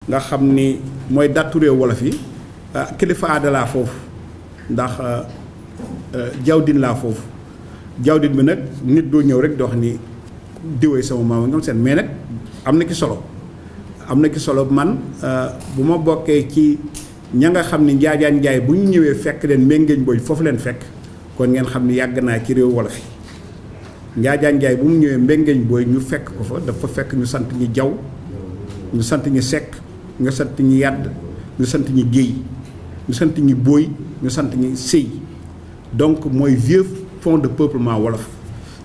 nga xam ni mooy dattu réew wolof yi kilifa aada laa foofu ndax jawdin laa foofu jawdin bi nag nit doo ñëw rek di wax ni diwee sama maam ñoom seen mais nag am na ki solo man bu ma bokkee ci ña nga xam ni njaajaan njaay bu ñu ñëwee fekk leen méngeeñ booy foofu leen fekk kon ngeen xam ni yàgg naa ci réew wolof yi njaajaan njaay bu mu ñëwee mbéngeeñ booy ñu fekk ko fa dafa fekk ñu sant ñi jaw ñu sant ñi sekk ñu sant ñi yàdd ñu sant ñi géey ñu sant ñi booy ñu sant ñi sëy donc mooy vieux fond de peuplement wolof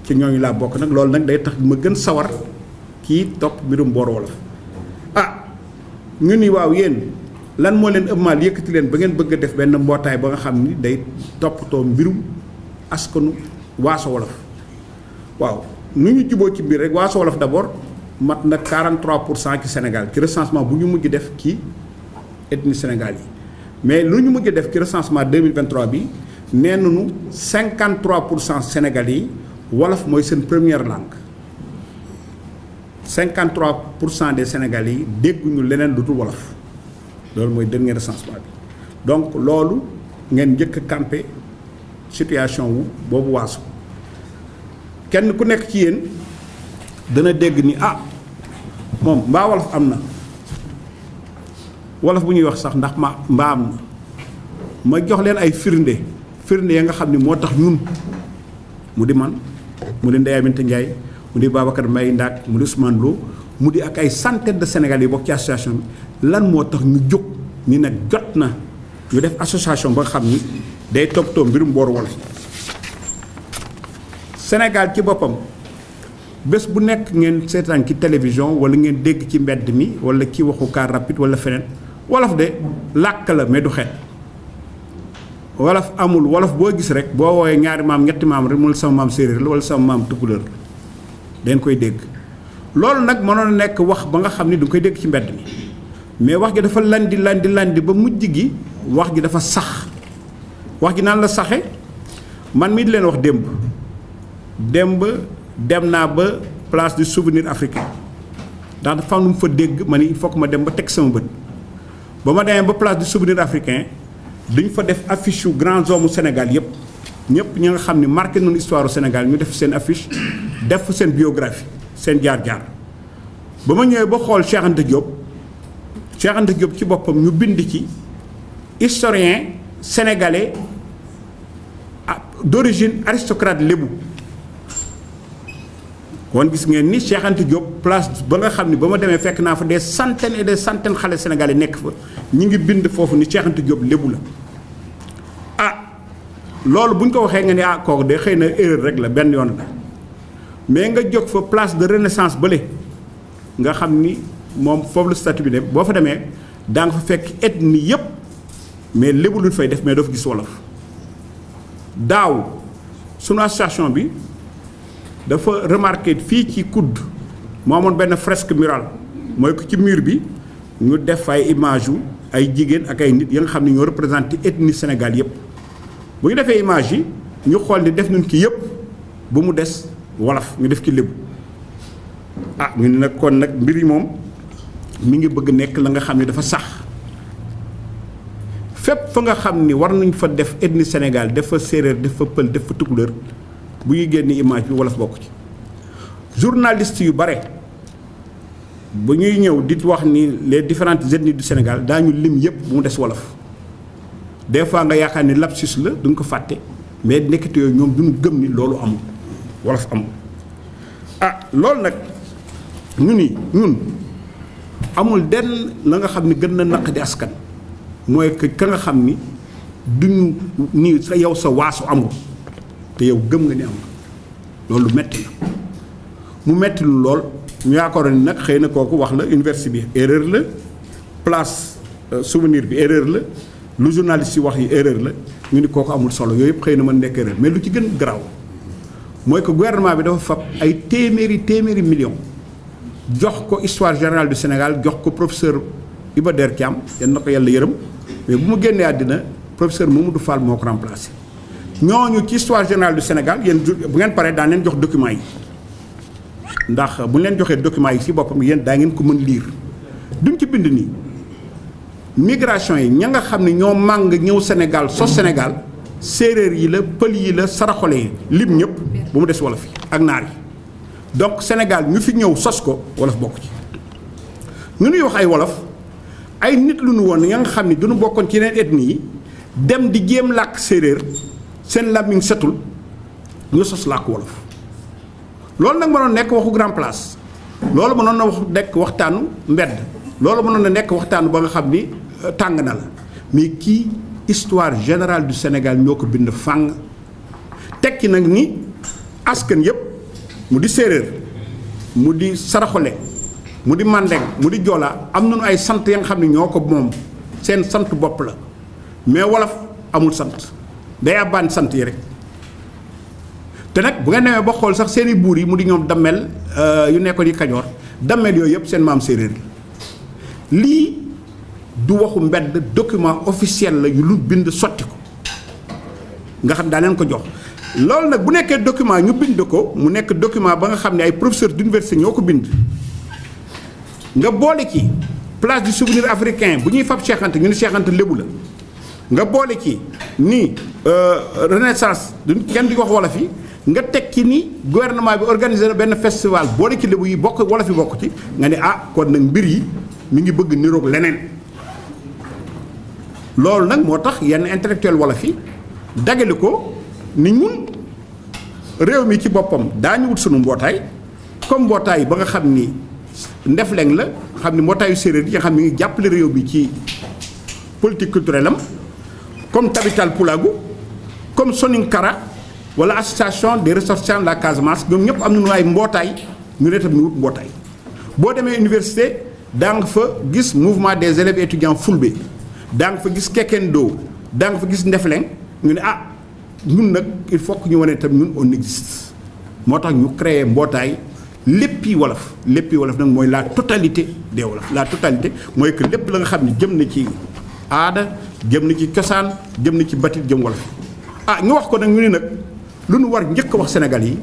ci ñooñu laa bokk nag loolu nag day tax ma gën sawar kii topp mbirum boor wolof ñu ni waaw yéen lan moo leen ëmmaal yëkkati leen ba ngeen bëgg a def benn mbootaay ba nga xam ni day toppatoo mbirum askanu waaso wolof waaw nu ñu juboo ci mbir rek waaso wolof d'abord mat na 43% ci Sénégal ci recensement bu ñu mujj def ci ethnie Sénégal yi mais lu ñu mujj def ci recensement 2023 bi nee nañu 53% Sénégal yi wolof mooy seen première langue 53% des Sénégalais yi dégguñu leneen lu dul wolof loolu mooy dernier recensement bi donc loolu ngeen njëkk a campé situation wu boobu waasu kenn ku nekk ci yéen dana dégg ni moom mbaa wolof am na wolof bu ñuy wax sax ndax mbaa am na ma jox leen ay firnde ya nga xam ni moo tax ñun mu di man mu di Ndeye Aminata Ndiaye mu di Babacar Mbaye Ndaak mu di Ousmane Lo mu di ak ay centaines de Sénégalais yi bokk ci association bi lan moo tax ñu jóg ni nag jot na ñu def association ba nga xam ni day toppatoo mbirum booru wolof Sénégal ci boppam bés bu nekk ngeen seetaan ci télévision wala ngeen dégg ci mbedd mi wala ci waxu car rapide wala feneen wolof de làkk la mais du xeet wolof amul wolof boo gis rek boo woowee ñaari maam ñetti maam rek mu sama maam séeréer la wala sama maam tukulóor la dañ koy dégg loolu nag mënoon a nekk wax ba nga xam ni du koy dégg ci mbedd mi mais wax gi dafa landi ba mujj gi wax gi dafa sax wax gi naan la saxe man mii di leen wax démb dem naa ba place du souvenir africain ndax dafa am lu mu fa dégg ma ni il faut que ma dem ba teg sama bët ba ma demee ba place du souvenir africain duñ fa def affiche yu grands hommes Sénégal yëpp ñëpp ñi nga xam ni marqué nañu histoire au Sénégal ñu def seen affiche def seen biographie seen jaar-jaar ba ma ñëwee ba xool Cheikh Anta Diop ci boppam ñu bind ci historien sénégalais d'origine aristocrate lébu kon gis ngeen ni Cheikh Anta Diop place ba nga xam ni ba ma demee fekk naa fa des centaines et des centaines xale sénégalais nekk fa ñi ngi bind foofu ni Cheikh Anta Diop lébu la loolu bu ñu ko waxee nga ni kooku de xëy na erreur rek la benn yoon la mais nga jóg fa place de renaissance bële nga xam ni moom foofu la statut bi ne boo fa demee daa nga fa fekk ethnie yëpp mais lébu luñ fay def mais doo fa gis wolof daaw sunu association bi dafa remarqué fii ci COUD moo amoon benn fresque murale mooy ko ci mur bi ñu def ay image yu ay jigéen ak ay nit ya nga xam ne ñoo représenté ethnie Sénégal yëpp bu ñu defee image yi ñu xool ni def nañ ki yëpp bu mu des wolof ñu def ki lébu ñu ne nag kon nag mbir yi moom mi ngi bëgg nekk la nga xam ne dafa sax fépp fa nga xam ni war nañ fa def ethnie Sénégal def fa séeréer def fa pël def fa tukulóor bu ñuy génne image bi wolof bokk ci journaliste yu bare bu ñuy ñëw di wax ni les différentes ethnies du Sénégal daañu lim yëpp bu mu des wolof des fois nga yaakaar ni lapsus la duñ ko fàtte mais nekkati yooyu ñoom duñu gëm ni loolu amul wolof amul loolu nag ñun amul denn la nga xam ni gën na naq di askan mooy que ka nga xam ni duñu ni sa yow sa waasu amul te yow gëm nga ni am loolu metti na mu metti lu lool ñu yaakaaroon ni nag xëy na kooku wax la université bi erreur la place souvenir bi erreur la lu journaliste yi wax yi erreur la ñu ni kooku amul solo yooyu yëpp xëy na mën nekk erreur mais lu ci gën garaaw mooy que gouvernement bi dafa fab ay téeméeri millions jox ko histoire générale du Sénégal jox ko professeur Iba Der Thiam yan na ko yàlla yërëm mais bu mu génnee àddina professeur Mamadou Fall moo ko remplacé ñooñu ci histoire générale du Sénégal yéen bu ngeen paree daa leen jox documents yi ndax bu ñu leen joxee documents yi ci boppam yéen daa ngeen ko mën lire duñ ci bind nii migration yi ña nga xam ne ñoo màng ñëw Sénégal sos Sénégal séeréer yi la pël yi la saraxole yi lim ñëpp bu mu des wolof yi ak naar yi donc Sénégal ñu fi ñëw sos ko wolof bokk ci. ñu nuy wax ay wolof ay nit lu nu woon ña nga xam ne duñu bokkoon ci yeneen ethnie yi dem di jéem làkk séeréer seen làmmiñ setul ñu sos làkk wolof loolu nag mënoon nekk waxu grand place loolu mënoon na nekk waxtaanu mbedd loolu mënoon na nekk waxtaanu ba nga xam ni tàng na la mais kii histoire générale du Sénégal ñoo ko bind fàng tekki nag ni askan yëpp mu di séeréer mu di saraxole mu di mandeng mu di joola am nañu ay sant ya nga xam ne ñoo ko moom seen sant bopp la mais wolof amul sant day àbbaan sant yi rek te nag bu nga demee ba xool sax seeni buur yi mu di ñoom dammel yu nekkoon yi Kajoor dammel yooyu yëpp seen maam séeréer la lii du waxu mbedd document officiel la yu lu bind sotti ko nga xam daa leen ko jox loolu nag bu nekkee document ñu bind ko mu nekk document ba nga xam ne ay professeur d'université ñoo ko bind nga boole ci place du souvenir africain bu ñuy fab Cheikh Anta ñu ne Cheikh Anta lébu la nga boole ci ni renaissance du kenn di wax wolof yi nga teg ci ni gouvernement bi organisé na benn festival boole ci lébu yi bokk wolof yi bokk ci nga ne ah kon nag mbir yi mi ngi bëgg niroog leneen loolu nag moo tax yenn intellectuel wolof yi dagale ko ni ñun réew mi ci boppam daañu wut sunu mbootaay comme mbootaay ba nga xam ni Ndefleng la xam ni mbootaayu séeréer yi nga xam ni ngi jàppale réew bi ci politique culturelle am comme Tabital Pulagu comme Soninkara wala association des ressortissants de la Casamance ñoom ñëpp am nañu ay mbootaay ñu ne tam ñu wut mbootaay boo demee université daa nga fa gis mouvement des élèves étudiants Fulbe daa nga fa gis Kekendo daa nga fa gis Ndefleng ñu ne ah ñun nag il faut que ñu wane tam ñun on existe moo tax ñu créé mbootaay léppi wolof nag mooy la totalité des wolof la totalité mooy que lépp la nga xam ne jëm na ci aada jëm na ci cosaan jëm na ci batit jëm wolof ah ñu wax ko nag ñu ne nag lu nu war njëkk wax Sénégal yi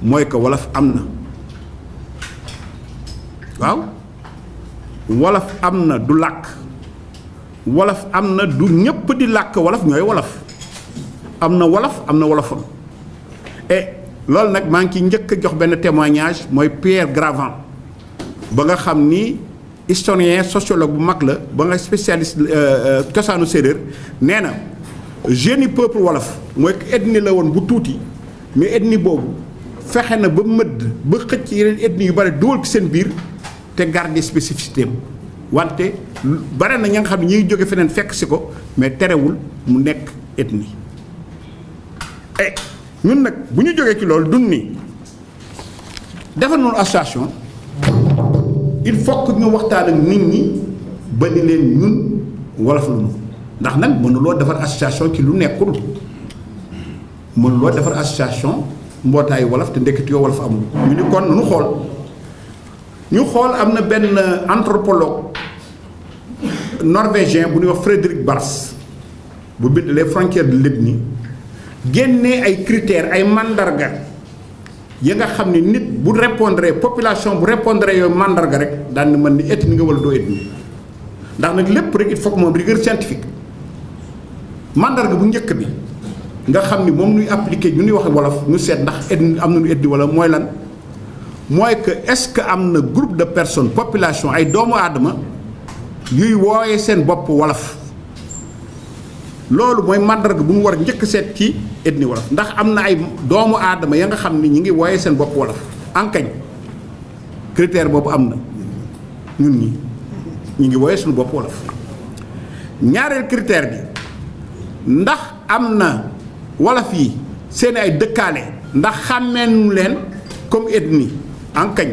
mooy que wolof am na waaw wolof am na du làkk wolof am na du ñëpp di làkk wolof ñooy wolof am na wolofam et loolu nag maa ngi ciy njëkk a jox benn témoignage mooy Pierre Gravant ba nga xam ni historien sociologue bu mag la ba nga spécialiste cosaanu séeréer nee na génie peuple wolof mooy ethnie la woon bu tuuti mais ethnie boobu fexe na ba mëdd ba xëcc yeneen ethnie yu bari dugal ci seen biir te garder spécificité am wante bare na ña nga xam ne ñi ngi jóge feneen fekk si ko mais terewul mu nekk ethnie ñun nag bu ñu jógee ci loolu dun ni defar noonu association il faut que ñu waxtaan ak nit ñi ba ni leen ñun wolof la ñu ndax nag mënuloo defar association ci lu nekkul mënuloo defar association mbootaayu wolof te ndekete yoo wolof amul ñu ni kon ñu xool am na benn anthropologue norvégien bu ñuy wax Frédéric Bars bu bind les frontières de l'ethnie génnee ay critères ay mandarga ya nga xam ne nit bu répondre population bu répondre yooyu mandarga rek daan na mën ni ethnie nga wala doo ethnie ndax nag lépp rek il faut que moom rigueur scientifique mandarga bu njëkk bi nga xam ni moom nuy appliqué ñu nuy wax wolof ñu seet ndax ethnie am nañu ethnie wala mooy lan mooy que est-ce que am na groupe de personnes population ay doomu aadama yuy wooyee seen bopp wolof loolu mooy mandarga bu mu war njëkk seet ci ethnie wolof ndax am na ay doomu aadama ya nga xam ni ñi ngi wooyee seen bopp wolof ankañ critère boobu am na ñun ñi ngi wooyee suñu bopp wolof ñaareel critère bi ndax am na wolof yi seen ay dëkkaale ndax xàmmeenu leen comme ethnie ankañ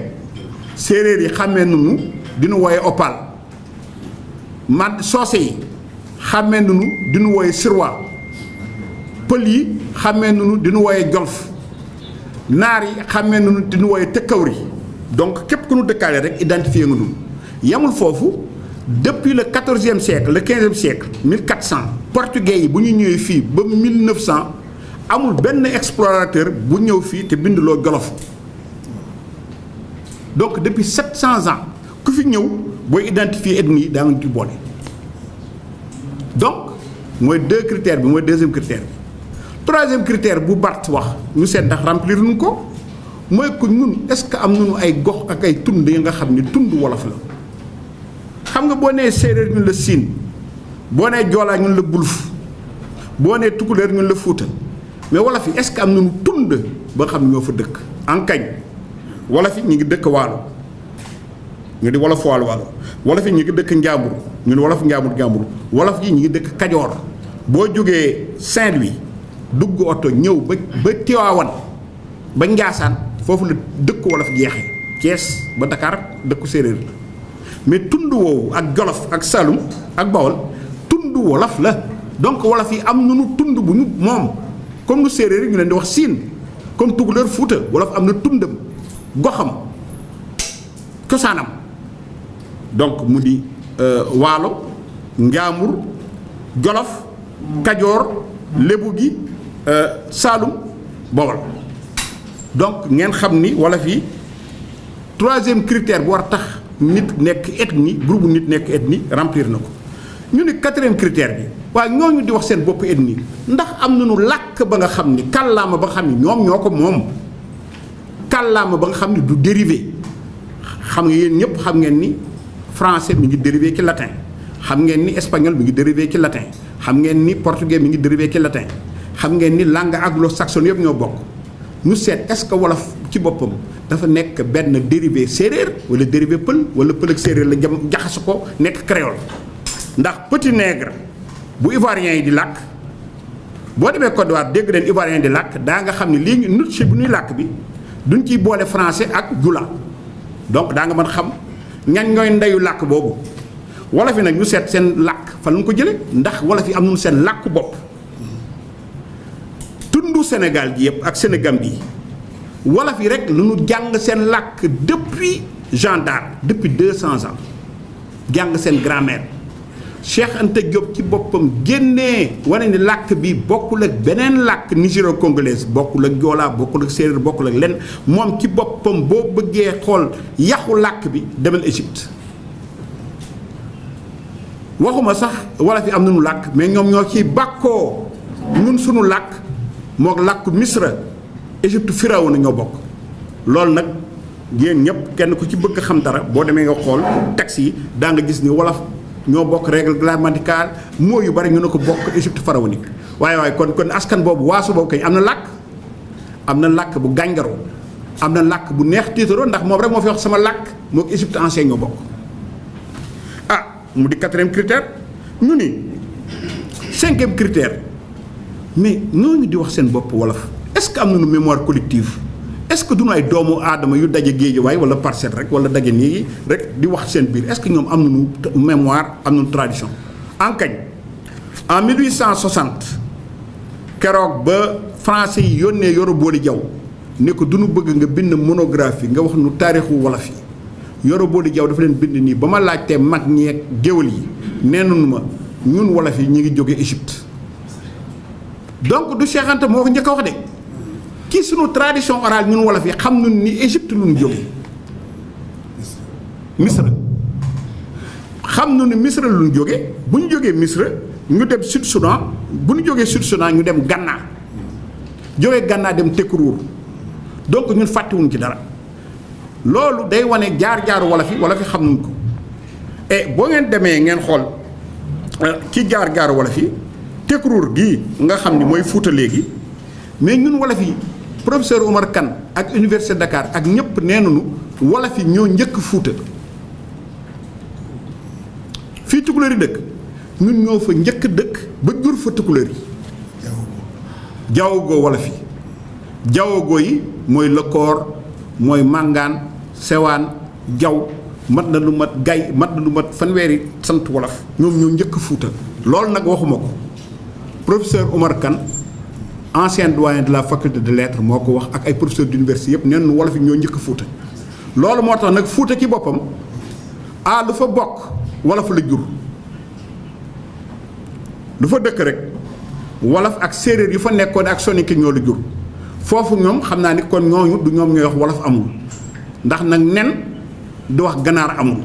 séeréer yi xàmmee nunu dinu wooyee opal man soose yi xàmmee nunu dinu wooyee sirwa pël yi xàmmee nunu dinu wooyee jolf naar yi xàmmee nunu dinu wooyee tëkkawri donc képp ku nu dëkkaale rek identifié nga nunu yamul foofu depuis le 14e siècle le 15e siècle 1400 portugais yi bu ñu ñëwee fii ba 1900 amul benn explorateur bu ñëw fii te binduloo jolof donc depuis 700 ans ku fi ñëw booy identifier ethnie daa nga ci boole donc mooy 2 critères bi mooy 2e critère bi. 3e critère bu Bart wax ñu seet ndax remplir nu ko mooy que ñun est-ce que am nañu ay gox ak ay tund yi nga xam ni tund wolof la. xam nga boo nee séeréer ñun la siin boo nee joolaa ñun la buluf boo nee tukulóor ñun la fuuta mais wolof yi est-ce que am nañu tund ba xam ñoo fa dëkk. en kañ wolof yi ñu ngi dëkk waalo ñu di wolof waalo wolof yi ñu ngi dëkk njaambur ñu di wolof njaambur wolof yi ñu ngi dëkk kajoor boo jógee Saint-Louis dugg oto ñëw ba Tiwaawan ba Njaasaan foofu la dëkk wolof jeexee Thiès ba Dakar dëkku séeréer la mais tund woowu ak Jolof ak Saloum ak Bawol tund wolof la donc wolof yi am nañu tund bu ñu moom comme nu séeréer yi ñu leen di wax siin comme tukulóor fuuta wolof am na tundam goxam cosaanam donc mu di waalo njaambur jolof kajoor lébu gi saalum bawol donc ngeen xam ni wolof yi 3e critère bu war tax nit nekk ethnie groupe nit nekk ethnie remplir na ko ñu ni 4e critère bi waaye ñooñu di wax seen bopp ethnie ndax am nañu làkk ba nga xam ni kàllaama ba nga xam ni ñoom ñoo ko moom kàllaama ba nga xam ni du dérivé xam nga yéen ñëpp xam ngeen ni français mi ngi dérivé ci latin xam ngeen ni espagnol mi ngi dérivé ci latin xam ngeen ni portugais mi ngi dérivé ci latin xam ngeen ni langue anglo-saxonne yëpp ñoo bokk ñu seet est-ce que wolof ci boppam dafa nekk benn dérivé séeréer wala dérivé pël wala pël ak séeréer la jam jaxase ko nekk créole ndax petit nègre bu ivoirien yi di làkk boo demee Côte d'Ivoire dégg leen ivoirien di làkk daa nga xam ne lii nut si bu ñuy làkk bi duñ ciy boole français ak jula donc daa nga mën xam ñan ñooy ndeyu làkk boobu wolof yi nag ñu seet seen làkk fan lañu ko jële ndax wolof yi am nañu seen làkk bopp tundu Sénégal gi yëpp ak Sénégal bi wolof yi rek lu ñu jàng seen làkk depuis Jeanne d'Arc depuis 200 ans jàng seen grammaire Cheikh Anta Diop ci boppam génnee wane ni làkk bi bokkul ak beneen làkk nigéro-congolaise bokkul ak joolaa bokkul ak séeréer bokkul ak lenn moom ci boppam boo bëggee xool yaxu làkk bi demal Égypte waxuma sax wolof yi am nañu làkk mais ñoom ñoo ciy bàkkoo ñun suñu làkk mook làkku Misra Égypte Firawna ñoo bokk loolu nag yéen ñëpp kenn ku ci bëgg xam dara boo demee nga xool texte yi daa nga gis ni wolof ñoo bokk règle grammaticale moo yu bari ñu ne ko bokk Égypte pharaonique waaye kon askan boobu waasu boobu kañ am na làkk bu gànjaroo am na làkk bu neex tiitaroo ndax moom rek moo fi wax sama làkk moo ko Égypte ancien ñoo bokk mu di 4e critère ñu ni 5e critère mais ñooñu di wax seen bopp wolof est-ce que am nañu mémoire collective est-ce que duñu ay doomu aadama yu daje Géejawaay wala Parcelles rek wala daje nii rek di wax seen biir est-ce que ñoom am nañu mémoire am nañu tradition en kañ en 1860 keroog ba français yi yónnee Yoro Body Diaw ne ko duñu bëgg nga bind monographie nga wax nu taarixu wolof yi Yoro Body Diaw dafa leen bind nii ba ma laajtee mag ñeeg géwël yi nee nañu ma ñun wolof yi ñu ngi jóge Égypte donc du Cheikh Anta moo ko njëkk a wax de ci sunu tradition orale ñun wolof yi xam nañu ni Égypte lu ñu jóge Misra xam nañu ni Misra lu ñu jóge bu ñu jógee Misra ñu dem Sud Soudan bu ñu jógee Sud Soudan ñu dem Ghana jógee Ghana dem Tekruur donc ñun fàttewuñ ci dara loolu day wane jaar-jaaru wolof yi xam nañ ko et boo ngeen demee ngeen xool ci jaar-jaaru wolof yi Tekruur gii nga xam ni mooy Fuuta léegi mais ñun wolof yi professeur Oumar Kane ak Université Dakar ak ñëpp nee nañu wolof yi ñoo njëkk Fuuta fii tukulóor yi dëkk ñun ñoo fa njëkk dëkk ba jur fa tukulóor yi jawwagoo wolof yi jawwagoo yi mooy lëkkoor mooy màngaan sewaan jaw mat na lu mat gay mat na lu mat fanweeri sant wolof ñoom ñoo njëkk Fuuta loolu nag waxuma ko professeur Oumar Kane ancien doyen de la faculté de lettres moo ko wax ak ay professeurs d'université yëpp nee nañu wolof yi ñoo njëkk Fuuta loolu moo tax nag Fuuta ci boppam lu fa bokk wolof la jur lu fa dëkk rek wolof ak séeréer yu fa nekkoon ak soninke ñoo la jur foofu ñoom xam naa ni kon ñooñu du ñoom ñooy wax wolof amul ndax nag nen du wax ganaar amul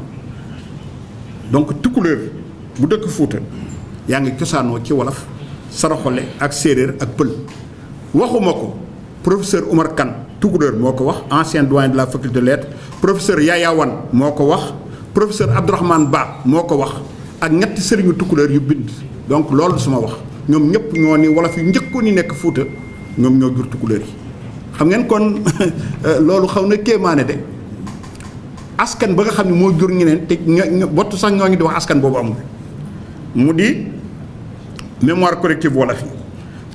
donc tukulóor bu dëkk Fuuta yaa ngi cosaanoo ci wolof saraxole ak séeréer ak pël. waxuma ko professeur Oumar Kane tukulóor moo ko wax ancien doyen de la faculté de lettres professeur Yaya Wane moo ko wax professeur Abdourahmane Ba moo ko wax ak ñetti sëriñu tukulóor yu bind. donc loolu suma wax ñoom ñëpp ñoo ni wolof yu njëkkoon yi nekk Fuuta ñoom ñoo jur tukulóor yi xam ngeen kon loolu xaw na kéemaane de askan ba nga xam ne moo jur ñeneen te bottu sax ñoo ngi di wax askan boobu amul mu di mémoire collective wolof yi.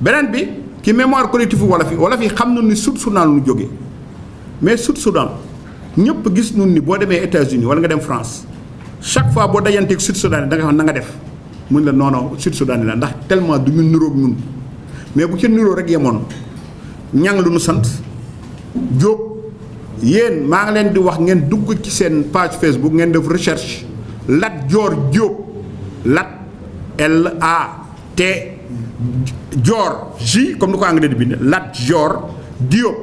beneen bi ci mémoire collective wolof yi xam nañu ni Sud Soudan lu jógee mais Sud Soudan ñëpp gis nun ni boo demee États-Unis wala nga dem France chaque fois boo dajanteeg Sud Soudan da nga xam na nga def mun la non Sud Soudan la ndax tellement du ñu niroog ñun mais bu ca niroo rek yemoon ñang lu nu sant Jóob yéen maa ngi leen di wax ngeen dugg ci seen page Facebook ngeen def recherche Lat Joor Jóob Lat LAT Joor J comme ni ko anglais di bind Lat Joor Diop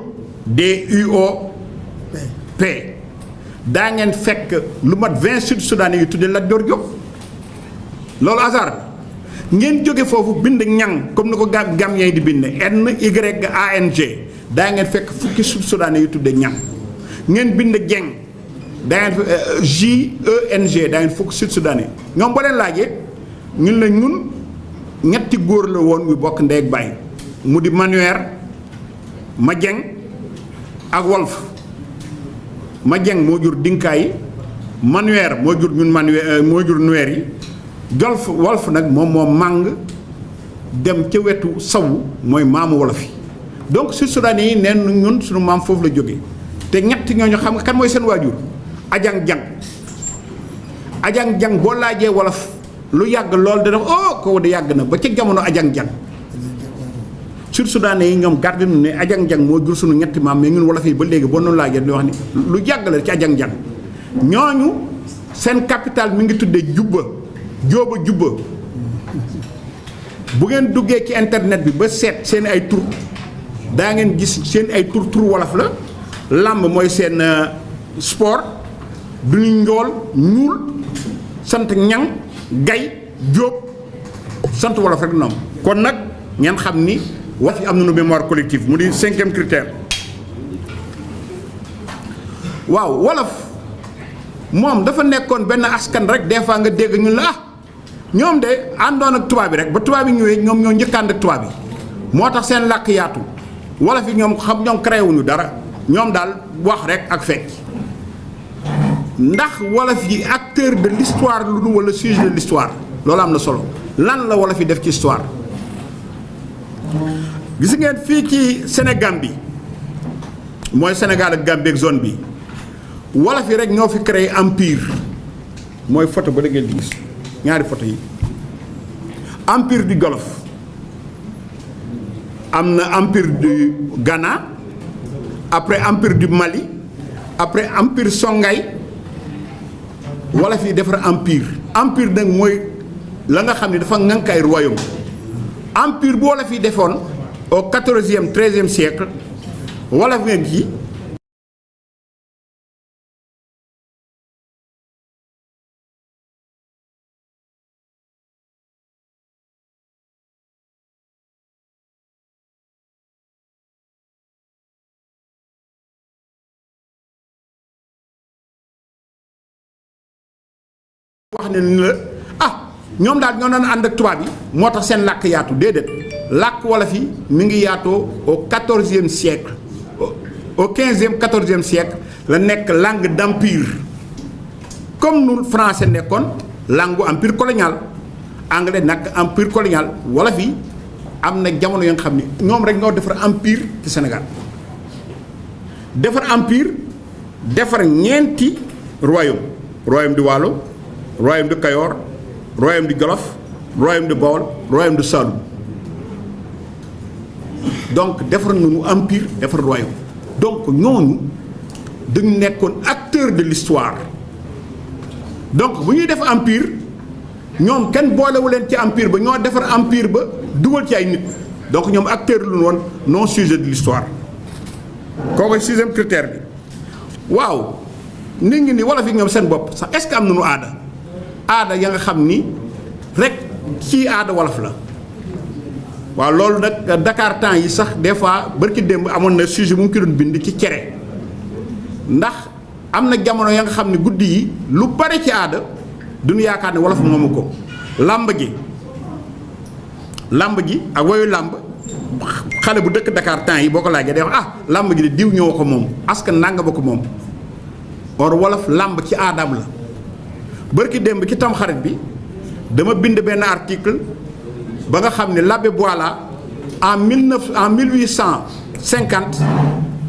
DUOP daa ngeen fekk lu mat 20 Sud Soudanais yu tuddee Lat Joor Diop loolu hasard ngeen jóge foofu bind ñang comme ni ko Gambien di bind NYANG daa ngeen fekk fukki Sud Soudanais yu tuddee ñang ngeen bind jeng daa ngeen JENG daa ngeen fukki Sud Soudanais ñoom boo leen laajee ñun la ñun ñetti góor la woon yu bokk ndey ak baay mu di Manuel Madieng ak Wolf Madieng moo jur dinkaa yi Manuel moo jur ñun moo jur nuweer yi Wolf nag moom moo màng dem ca wetu sawu mooy maamu wolof yi donc Sud Soudanais yi neen ñun suñu maam foofu la jógee te ñetti ñooñu xam nga kan mooy seen waajur Ajang Jang boo laajee wolof lu yàgg lool dana ko de yàgg na ba ca jamono Ajang Jang Sud Soudanais yi ñoom garde nu ne Ajang Jang moo jur suñu ñetti maam mais ñun wolof yi ba léegi boo noonu laajee di wax ni lu yàgg la ci Ajang Jang ñooñu seen capital mi ngi tuddee Jóoba bu ngeen duggee ci internet bi ba seet seen ay tur daa ngeen gis seen ay tur wolof la làmb mooy seen sport du ñu njool ñuul sant ñang gay jóob sant wolof rek noonu kon nag ngeen xam ni wax yi am nañu mémoire collective mu di 5e critère waaw wolof moom dafa nekkoon benn askan rek des fois nga dégg ñun la ñoom de àndoon ak tubaab bi rek ba tubaab yi ñëwee ñoom ñoo njëkkaan ak tubaab yi moo tax seen làkk yaatu wolof yi ñoom créé wuñu dara ñoom daal wax rek ak fekk ndax wolof yi acteur de l'histoire lu nu wala sujet de l'histoire loolu am na solo lan la wolof yi def ci histoire gis ngeen fii ci Sénégal bi mooy Sénégal ak Gambie ak zone bi wolof yi rek ñoo fi créé empire mooy photo ba da ngeen di gis ñaari photo yi empire du Jolof am na empire du Ghana après empire du Mali après empire Songhai wolof yi defar empire nag mooy la nga xam ne dafa ŋànk ay royaume empire bu wolof yi defoon au 14e 13e siècle wolof nga gi wax ne ni la ñoom daal ñoo doon ànd ak tubaab yi moo tax seen làkk yaatu déedéet làkk wolof yi mi ngi yaatoo au 14e siècle au 15e 14e siècle la nekk langue d'empire comme nu français nekkoon langue empire colonial anglais nag empire colonial wolof yi am na jamono yoo nga xam ne ñoom rek ñoo defar empire ci Sénégal defar empire defar ñeenti royaume du Waalo royaume de Kayor royaume du Jolof royaume de Bawol royaume de Saloum donc defar nañu empire defar royaume donc ñooñu dañu nekkoon acteur de l'histoire donc bu ñuy def empire ñoom kenn boolewu leen ci empire ba ñoo defar empire ba dugal ci ay nit donc ñoom acteur lu ñu woon non sujet de l'histoire kooku 6e critère bi waaw nit ñi ni wolof yi ñoom seen bopp sax est-ce que am nañu aada ya nga xam ni rek ci aada wolof la. waaw loolu nag Dakar temps yi sax des fois barki démb amoon na sujet bu mu ki doon bind ci cere ndax am na jamono ya nga xam ne guddi yi lu bare ci aada duñu yaakaar ne wolof moomu ko làmb gi ak woyu làmb xale bu dëkk Dakar temps yi boo ko laajee day wax ah làmb gi de diw ñëw ko moom askan nanga ba ko moom or wolof làmb ci aadaam la barki démb ci tamxarit bi dama bind benn article ba nga xam ne l'abbé Boilat en 1850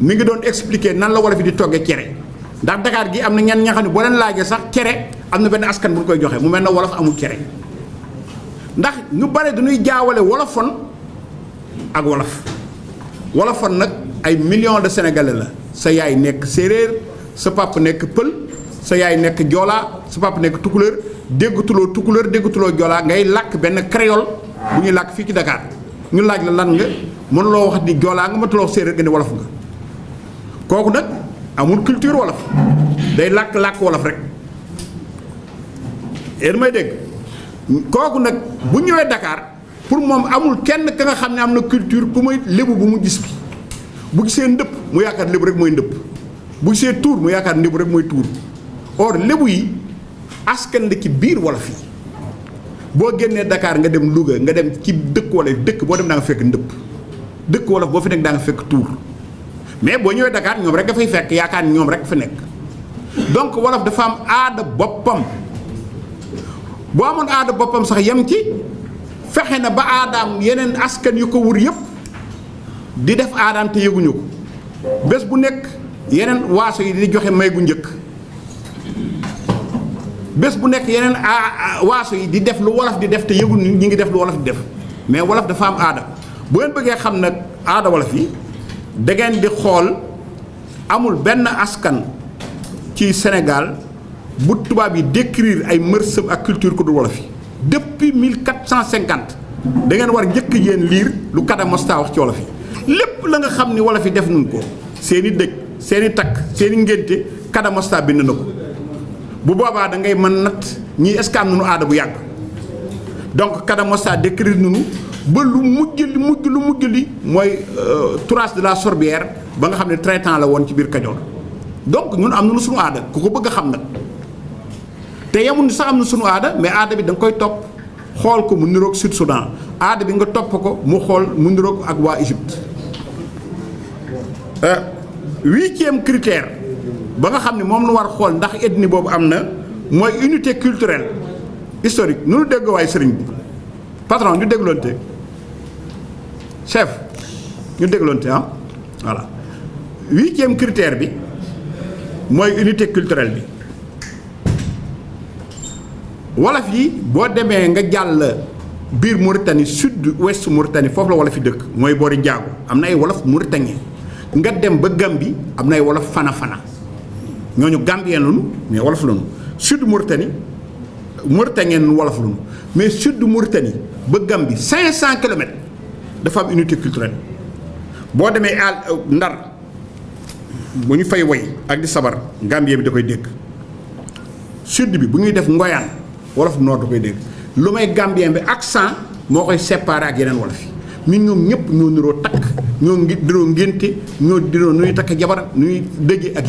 mi ngi doon expliquer nan la wolof yi di toggee cere ndax Dakar gi am na ñenn ña xam ne boo leen laajee sax cere am na benn askan bu ñu koy joxe mu mel ne wolof amul cere ndax ñu bare dañuy jaawale wolofon ak wolofon nag ay millions de sénégalais la sa yaay nekk séeréer sa papa nekk pël sa yaay nekk joolaa sa papa nekk tukulóor déggatuloo tukulóor déggatuloo joolaa ngay làkk benn créole bu ñuy làkk fii ci Dakar ñu laaj la lan nga mënuloo wax ni joolaa nga mënuloo wax séeréer nga ni wolof nga kooku nag amul culture wolof day làkk wolof rek yéen may dégg kooku nag bu ñëwee Dakar pour moom amul kenn ka nga xam ne am na culture ku may lébu bu mu gis bi bu gisee ndëpp mu yaakaar lébu rek mooy ndëpp bu gisee tuur mu yaakaar lébu rek mooy tuur or lébu yi askan la ci biir wolof yi boo génnee Dakar nga dem Louga nga dem ci dëkk wolof dëkk boo dem daa nga fekk ndëpp dëkk wolof boo fi nekk daa nga fekk tuur mais boo ñëwee Dakar ñoom rek dafay fekk yaakaar ni ñoom rek fa nekk donc wolof dafa am aada boppam boo amoon aada boppam sax yem ci fexe na ba aadaam yeneen askan yu ko wur yëpp di def aadaam te yëguñu ko bés bu nekk yeneen waaso yi di joxe may gu njëkk bés bu nekk yeneen waaso yi di def lu wolof di def te yëguñu ñi ngi def lu wolof di def mais wolof dafa am aada bu ngeen bëggee xam nag aada wolof yi da ngeen di xool amul benn askan ci Sénégal bu tubaab yi décrire ay mërsëm ak culture ku dul wolof yi depuis 1450 da ngeen war njëkk yéen liir lu Kada Mosta wax ci wolof yi lépp la nga xam ni wolof yi def nañ ko seen i dëj seen i takk seen i ngénte Kada Mosta bind na ko bu boobaa da ngay mën nat ñii est-ce que am nañu aada bu yàgg donc Kada Mosta décrire nañu ba lu mujj li mooy Trace de la Sorbière ba nga xam ne traitant la woon ci biir Kajoor donc ñun am nañu suñu aada ku ko bëgg a xam nag te yemul sax am na suñu aada mais aada bi da nga koy topp xool ko mu niroog Sud Soudan aada bi nga topp ko mu xool mu niroog ak waa Égypte 8e critère ba nga xam ne moom lu war xool ndax ethnie boobu am na mooy unité culturelle historique nu dégg waay sëriñ bi patron ñu dégloonte chef ñu dégloonte ah voilà 8e critère bi mooy unité culturelle bi wolof yi boo demee nga jàll biir Mauritanie sud ouest Mauritanie foofu la wolof yi dëkk mooy boori Njaago am na ay wolof mauritanien nga dem ba Gambie am na ay wolof fana ñooñu gambien lañu mais wolof lañu sud Mauritanie mauritanien wolof lañu mais sud Mauritanie ba Gambie 500 kilomètres dafa am unité culturelle boo demee Ndar bu ñu fay woy ak di sabar gambien bi da koy dégg sud bi bu ñuy def ngoyaan wolof nord da koy dégg lu may gambien bi accent moo koy séparé ak yeneen wolof yi mais ñoom ñëpp ñoo niroo takk ñoo ngi diroo ngénte ñoo diroo nuy takk jabar nuy dëje ak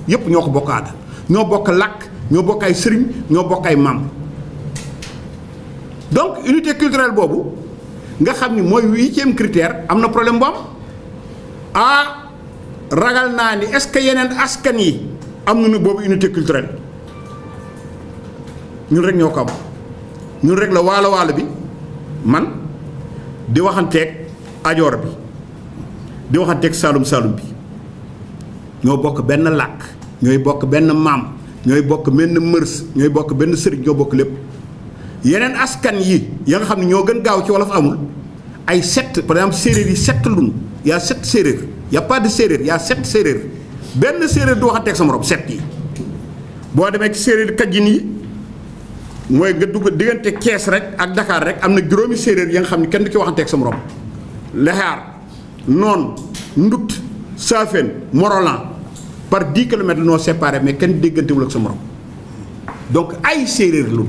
yëpp ñoo ko bokk aada ñoo bokk làkk ñoo bokk ay sëriñ ñoo bokk ay maam donc unité culturelle boobu nga xam ni mooy 8e critère am na problème bu am ragal naa ni est-ce que yeneen askan yi am nañu boobu unité culturelle ñun rek ñoo ko am ñun rek la waalo bi man di waxanteeg ajoor bi di waxanteeg saalum bi ñoo bokk benn làkk ñooy bokk benn maam ñooy bokk benn mërs ñooy bokk benn sëriñ ñoo bokk lépp yeneen askan yi ya nga xam ne ñoo gën gaaw ci wolof amul ay 7 par exemple séeréer yi 7 lun y a 7 séeréer y a pas de séeréer y a 7 séeréer benn séeréer du waxanteeg sa morom 7 yi boo demee ci séeréer kajjin yi mooy nga dugg diggante Kees rek ak Dakar rek am na juróomi séeréer ya nga xam ne kenn du ci waxanteeg sa morom lexaar noon ndut saafeen morolan par 10 kilomètres noo séparé mais kenn déggantewul ak sa morom donc ay séeréer lu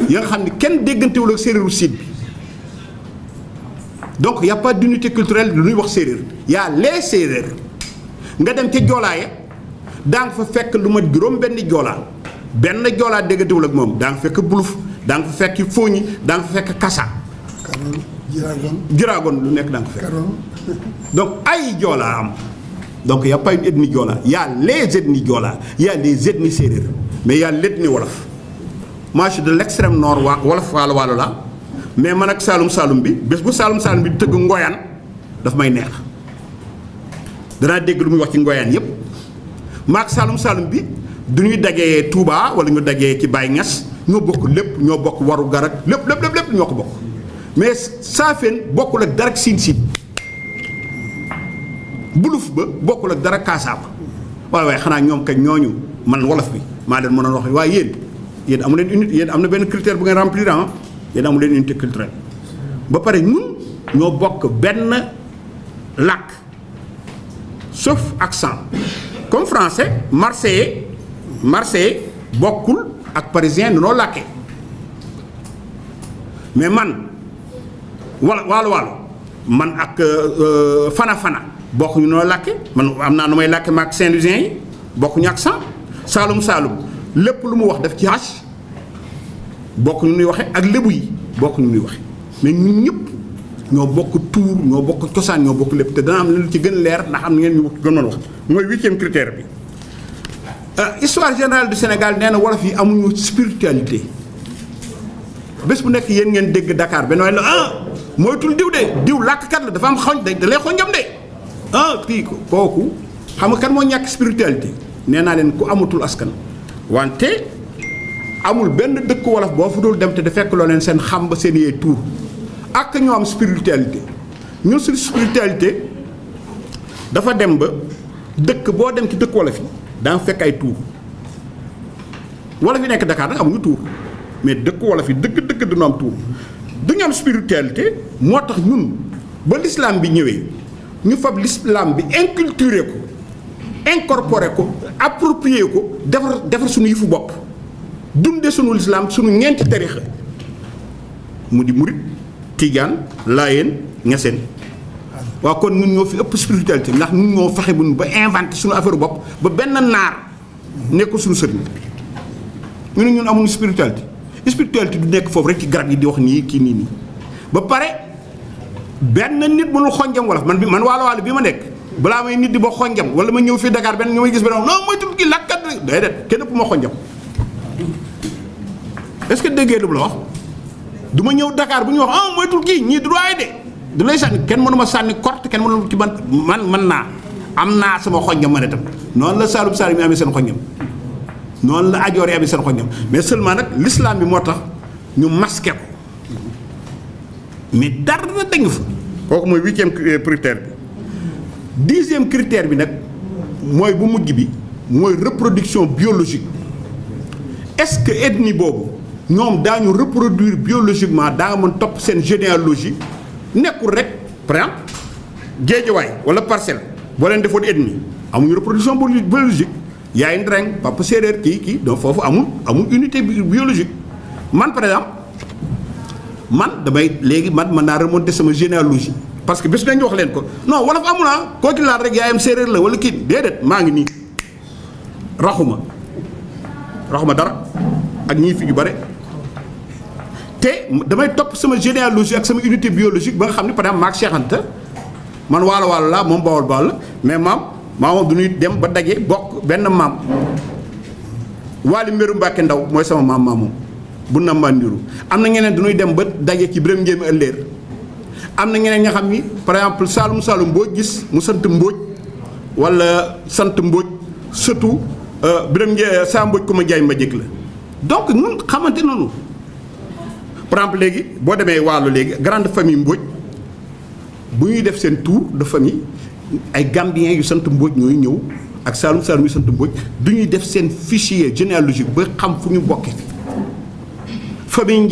ya nga xam ne kenn déggantewul ak séeréeru Sine bi donc y a pas d'unité culturelle lu ñuy wax séeréer y a les séeréer nga dem ca joolaa ya daa nga fa fekk lu ma juróom benn joolaa déggantewul ak moom daa nga fekk buluf daa nga fa fekk fooñi daa nga fa fekk kasa jiraagon lu nekk daa nga fa fekk donc ay joolaa am donc y a pas une ethnie joolaa y a les ethnies joolaa y a les ethnies séeréer mais y a l'ethnie wolof moi je suis de l'extrême nord wolof waalo la mais man ak Saalum bi bés bu Saalum bi di tëgg ngoyaan daf may neex danaa dégg lu muy wax ci ngoyaan yépp maak Saalum bi du ñuy dagee Touba wala ñu dagee ci Baye Niass ñoo bokk lépp ñoo bokk waru garak lépp ñoo ko bokk mais Saafeen bokkul ak dara ak Siin buluf ba bokkul ak dara Kaasaaba waaye xanaa ñoom kañ ñooñu man wolof bi maa leen mën a wax waaye yéen amu leen unité yéen am na benn critère bu ngeen remplir yéen amu leen unité culturelle ba pare ñun ñoo bokk benn làkk sauf accent comme français marseillais bokkul ak parisien noo làkkee mais man waalo man ak fana bokkuñu noo làkke man am naa nu may làkke maak Saint-Louisien yi bokkuñu accent Saalum lépp lu mu wax daf ci hache bokkuñu nuy waxe ak lébu yi bokkuñu nuy waxe mais ñun ñëpp ñoo bokk tuur ñoo bokk cosaan ñoo bokk lépp te dana am lu ci gën leer ndax am ngeen ñu gënoon wax mooy 8e critère bi histoire générale du Sénégal nee na wolof yi amuñu spiritualité bés bu nekk yéen ngeen dégg Dakar benn waaye la moytul diw làkkat la dafa am xoñ da lay xoñjam de kii kooku xam nga kan moo ñàkk spiritualité nee naa leen ku amatul askan wante amul benn dëkk wolof boo fa dul dem te da fekk loo leen seen xam ba seen yee tuur ak ñoo am spiritualité ñun suñu spiritualité dafa dem ba dëkk boo dem ci dëkk wolof yi daa fekk ay tuur wolof yi nekk Dakar nag amuñu tuur mais dëkk wolof yi dëgg dañu am tuur dañu am spiritualité moo tax ñun ba l'islam bi ñëwee ñu fab l'islam bi inculturé ko incorporé ko approprié ko defar suñu yëfu bopp dunde suñu l'islam suñu ñeenti tarixa mu di murit tijaan laayeen ñaseen waaw kon ñun ñoo fi ëpp spiritualité ndax ñun ñoo fexe buñ ba inventé suñu affaire bopp ba benn naar nekkul suñu sëriñ ñu ne ñun amuñu spiritualité du nekk foofu rek ci garab yi di wax nii kii nii ba pare benn nit mënul xonjam wolof man waalo bi ma nekk balaa may nit di ba xonjam wala ma ñëw fii Dakar benn ñu may gis benn non mooy tudd kii lakkat déedéet kenn ëpp ma xonjam est-ce que déggee lu la wax du ma ñëw Dakar bu ñu wax mooy tudd kii ñii du doy de du lay sànni kenn mënu ma sànni korte kenn mënu ci man naa am naa sama xonjam ma ne tam noonu la Saalum yi amee seen xonjam noonu la Ajoor yi amee seen xonjam mais seulement nag l'islam bi moo tax ñu masqué ko mais dara na dañu fa kooku mooy 8e critère bi 10e critère bi nag mooy bu mujj bi mooy reproduction biologique est-ce que ethnie boobu ñoom daañu reproduire biologiquement daa nga mën topp seen généalogie nekkul rek par exemple Géejawaay wala Parcelles boo leen defoon ethnie amuñu reproduction biologique yaay Ndreng papa séeréer kii donc foofu amul unité biologique man par exemple man naa remonter sama généalogie parce que bés nañu wax leen ko non wolof amul koo ci laal rek yaayam séeréer la wala kii déedéet maa ngi nii raxuma dara ak ñii fi yu bare te damay topp sama généalogie ak sama unité biologique ba nga xam ne par exemple maak Cheikh Anta man waalo laa moom bawol la mais maamam du ñuy dem ba daje bokk benn maam Waali Mbéru Mbàkke Ndaw mooy sama maam bu na mandiru am na ñeneen du ñuy dem ba daje ci Biram Njéemi ëllëer am na ñeneen ña xam ni par exemple Saalum boo gis mu sant Mbóoj wala sant Mbóoj surtout Biram Njee saa Mbóoj ku ma jaay ma jëkk la donc ñun xamante noonu par exemple léegi boo demee Waalo léegi grande famille Mbóoj bu ñuy def seen tour de famille ay Gambiens yu sant Mbóoj ñooy ñëw ak Saalum yu sant Mbóoj du ñuy def seen fichier généalogique ba xam fu ñu bokkee famille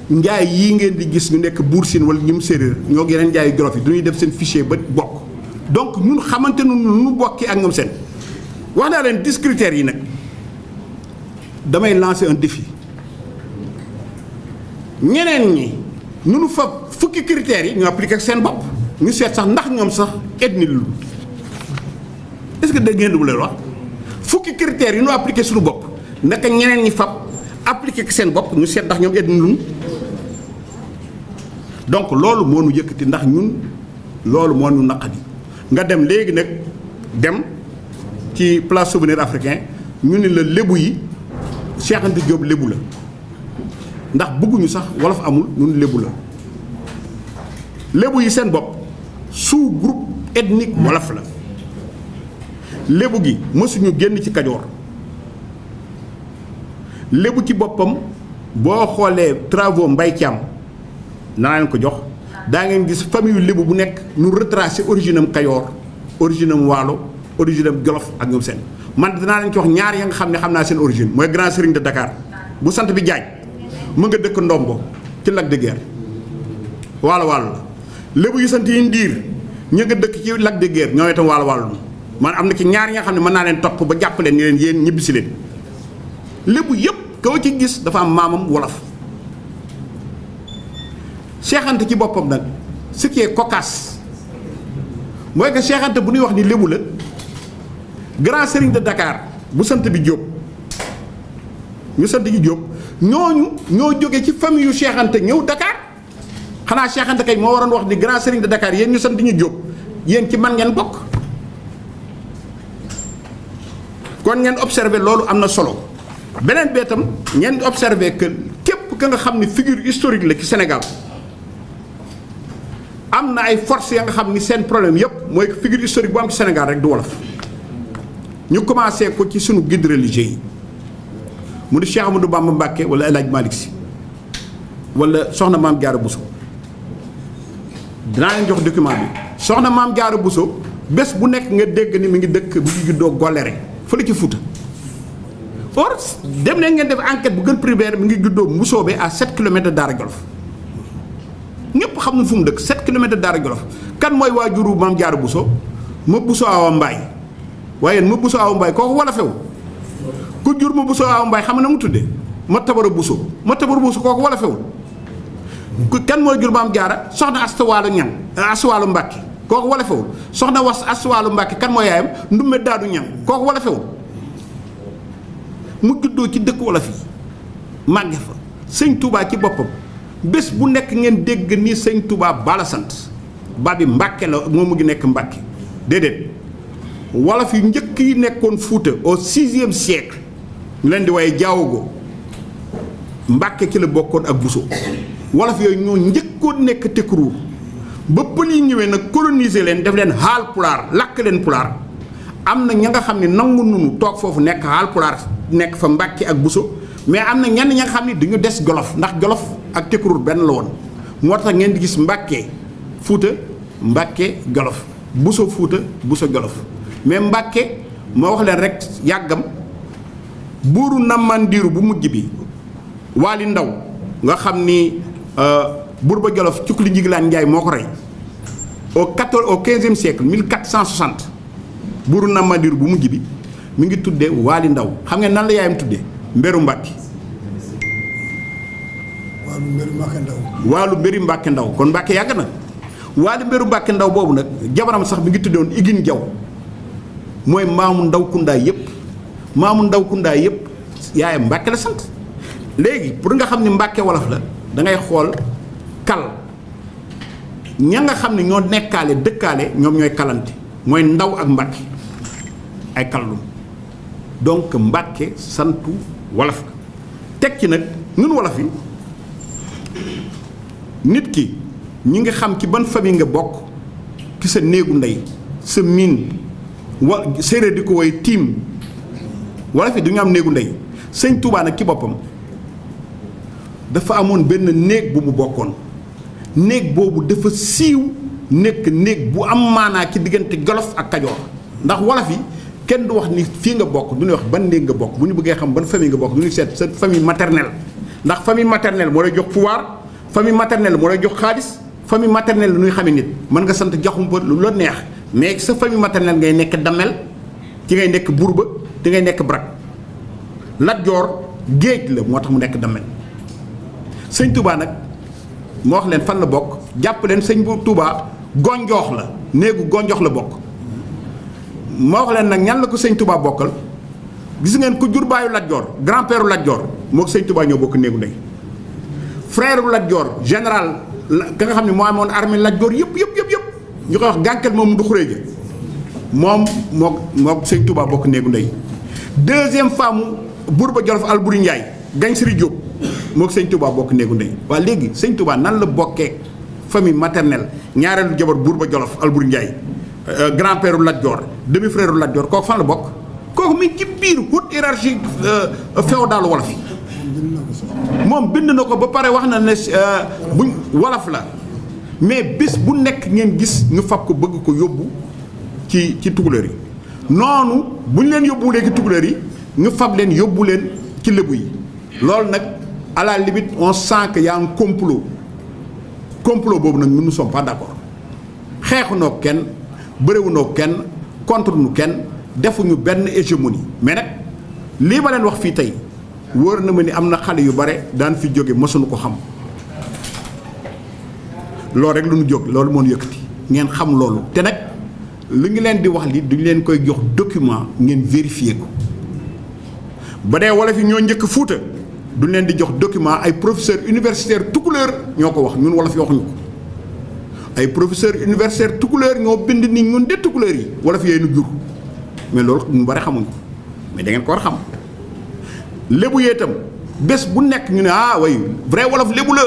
Njaay yii ngeen di gis ñu nekk Buur Siin wala ñim séeréer ñoo yeneen Njaay Jolof yi du ñuy def seen fichier ba bokk donc ñun xamante nu bokkee ak ñoom seen wax naa leen 10 critères yi nag damay lancer un défi ñeneen ñi nunu fa fukki critères yi ñu appliqué seen bopp ñu seet sax ndax ñoom sax ethnie lu est-ce que dégg ngeen lu mu leen wax fukki critères yi ñu appliqué suñu bopp naka ñeneen ñi fab appliqué seen bopp ñu seet ndax ñoom ethnie lu donc loolu moo nu yëkkati ndax ñun loolu moo nu naqadi nga dem léegi nag dem ci place souvenir africain ñu ne la lébu yi Cheikh Anta Diop lébu la ndax bëgguñu sax wolof amul ñun lébu la lébu yi seen bopp sous-groupe ethnique wolof la lébu gi mësuñu génn ci Kajoor lébu ci boppam boo xoolee travaux Mbaye Thiam naa leen ko jox daa ngeen gis famille lébu bu nekk ñu retracé origine am Kayoor origine am Waalo origine am Jolof ak ñoom seen man dinaa leen ci wax ñaar ya nga xam ne xam naa seen origine mooy grand serigne de Dakar bu sant bi Jaaj mu nga dëkk Ndombo ci Lac de Guiers waalo waalo la lébu yu sant yi Ndiir ñu nga dëkk ci Lac de Guiers ñoo itam waalo waalo man am na ci ñaar yi nga xam ne mën naa leen topp ba jàpp leen ni leen yéen ñibbisi leen lébu yëpp koo ci gis dafa am maamam wolof Cheikh Anta ci boppam nag ce qui est cocasse mooy que Cheikh Anta bu ñuy wax ni lébu la grand serigne de Dakar bu sant bi Diop ñu sant gi Diop ñooñu ñoo jóge ci famille yu Cheikh Anta ñëw Dakar xanaa Cheikh Anta kay moo waroon wax ni grand serigne de Dakar yéen ñu sant ñu Diop yéen ci man ngeen bokk kon ngeen observé loolu am na solo beneen bee tam ngeen observé que képp ka nga xam ni figure historique la ci Sénégal am na ay forces ya nga xam ni seen problème yëpp mooy figure historique bu am ci Sénégal rek du wolof ñu commencé ko ci sunu guide religieux yi mu di Cheikh Amadou Bamba Mbacké wala El Hadj Malick Sy wala soxna Maam Diarra Bousso dinaa leen jox document bi soxna Maam Diarra Bousso bés bu nekk nga dégg ni mi ngi dëkk bu ñu juddoo Goléré fële ci Fouta or dem leen ngeen def enquête bu gën primaire mi ngi juddoo Mbusoobe à 7 kilomètres de Daara Jolof ñëpp xam na fu mu dëkk 7 kilomètres de Daara Jolof kan mooy waajuru Maam Diarra Bousso ma Bousso Awa Mbaye waaye ma Bousso Awa Mbaye kooku wala few ku jur ma Bousso Awa Mbaye xam na mu tuddee ma Tabara Bousso kooku wala fewul kan mooy jur Maam Diarra soxna Astuwaalu Ñang Astuwaalu Mbàkke kooku wala fewul soxna was Astuwaalu Mbàkke kan mooy yaayam Ndumme Daadu Ñang kooku wala fewul mu juddoo ci dëkk wala fii màgge fa sëñ Touba ci boppam bés bu nekk ngeen dégg ni sëñ Touba bala sant ba bi Mbàkke la moom mu ngi nekk Mbàkke déedéet wolof yu njëkk yi nekkoon Fuuta au 6e siècle ñu leen di waaye Jaawogo Mbàkke ci la bokkoon ak Buso wolof yooyu ñoo njëkkoon nekk Tekruur ba pël yi ñëwee nag coloniser leen def leen Haal Pulaar lakk leen Pulaar am na ña nga xam ne nangu nunu toog foofu nekk Haal Pulaar nekk fa Mbàkke ak Buso mais am na ñenn ña nga xam ne dañu des Jolof ndax Jolof ak Tekruur benn la woon moo tax ngeen di gis Mbàkke Fuuta Mbàkke Jolof Buso Fuuta Buso Jolof mais Mbàkke moo wax leen rek yàggam buuru Namandiiru bu mujj bi Waali Ndaw nga xam ni buur ba Jolof Cukli Njiglaan Njaay moo ko rey au 15e siècle 1460 buuru Namandiiru bu mujj bi mi ngi tuddee Waali Ndaw xam ngeen nan la yaayam tuddee Mberu Mbàkke Waalu Mberi Mbàkke Ndaw kon Mbàkke yàgg na Waali Mberu Mbàkke Ndaw boobu nag jabaram sax mi ngi tuddewoon Igin Jaw mooy maamu ndaw kundaay yëpp yaayam Mbàkke la sant léegi pour nga xam ne Mbàkke wolof la da ngay xool kal ña nga xam ne ñoo nekkaale dëkkaale ñoom ñooy kalante mooy ndaw ak Mbàkke ay kallum donc Mbàkke santu wolof teg ci nag ñun wolof yi nit ki ñi nga xam ci ban famille nga bokk ci sa néegu ndey sa miin séeréer di ko woy tiim wolof yi du ñu am néegu ndey sëñ Tuubaa nag ci boppam dafa amoon benn néeg bu mu bokkoon néeg boobu dafa siiw nekk néeg bu am maanaa ci diggante Jolof ak Kajoor ndax wolof yi kenn du wax ni fii nga bokk du ñuy wax ban néeg nga bokk bu ñu bëggee xam ban famille nga bokk du ñuy seet sa famille maternelle ndax famille maternelle moo lay jox pouvoir famille maternelle moo lay jox xaalis famille maternelle lu ñuy xamee nit mën nga sant jaxumpa lu la neex mais sa famille maternelle ngay nekk Damel ci ngay nekk Burba ci ngay nekk Brak Lat Joor géej la moo tax mu nekk Damel sëñ Touba nag moo wax leen fan la bokk jàpp leen sëñ bu Touba gonjoox la néegu gonjoox la bokk moo wax leen nag ñan la ko sëñ Touba bokkal gis ngeen ku jur baayu Lat Joor grand père Lat Joor moo ko sëñ Touba ñoo bokk néegu ndey frère Lat Joor général ka nga xam ne moo amoon armée Lat Joor yëpp ñu koy wax gànkel moom du xuréeja moom moo sëñ Touba bokk néegu ndey deuxième femme Bourba Jolof Alburi Njaay gañ Siri Jóob moo sëñ Touba bokk néegu ndey waa léegi sëñ Touba nan la bokkee famille maternelle ñaareelu jabar Bourba Jolof Alburi Njaay grand père Lat Joor demi frère Lat Joor kooku fan la bokk kooku mi ci biir haute hiérarchie féodale wolof yi moom bind na ko ba pare wax na ne buñ wolof la mais bés bu nekk ngeen gis ñu fab ko bëgg ko yóbbu ci tukulóor yi noonu bu ñu leen yóbbuwulee ci tukulóor yi ñu fab leen yóbbu leen ci lébu yi loolu nag à la limite on sent que y a un complot boobu nag nous ne sommes pas d'accord xeexunoo kenn bëriwunoo kenn contre nu kenn defuñu benn hégémonie mais nag lii ma leen wax fii tey wóor na ma ni am na xale yu bare daan fi jóge mësuñu ko xam loolu rek lu ñu jóg loolu moo ñu yëkkati ngeen xam loolu te nag li ngi leen di wax li duñ leen koy jox document ngeen vérifier ko ba dee wolof yi ñoo njëkk Fuuta duñ leen di jox document ay professeur universitaire tukulóor ñoo ko wax ñun wolof yi waxuñu ko ay professeur universitaire tukulóor ñoo bind ni ñun de tukulóor yi wolof yooyu nu jur mais loolu ñu bari xamuñ ko mais da ngeen ko war xam lébu yee itam bés bu nekk ñu ne ah way vrai wolof lébu la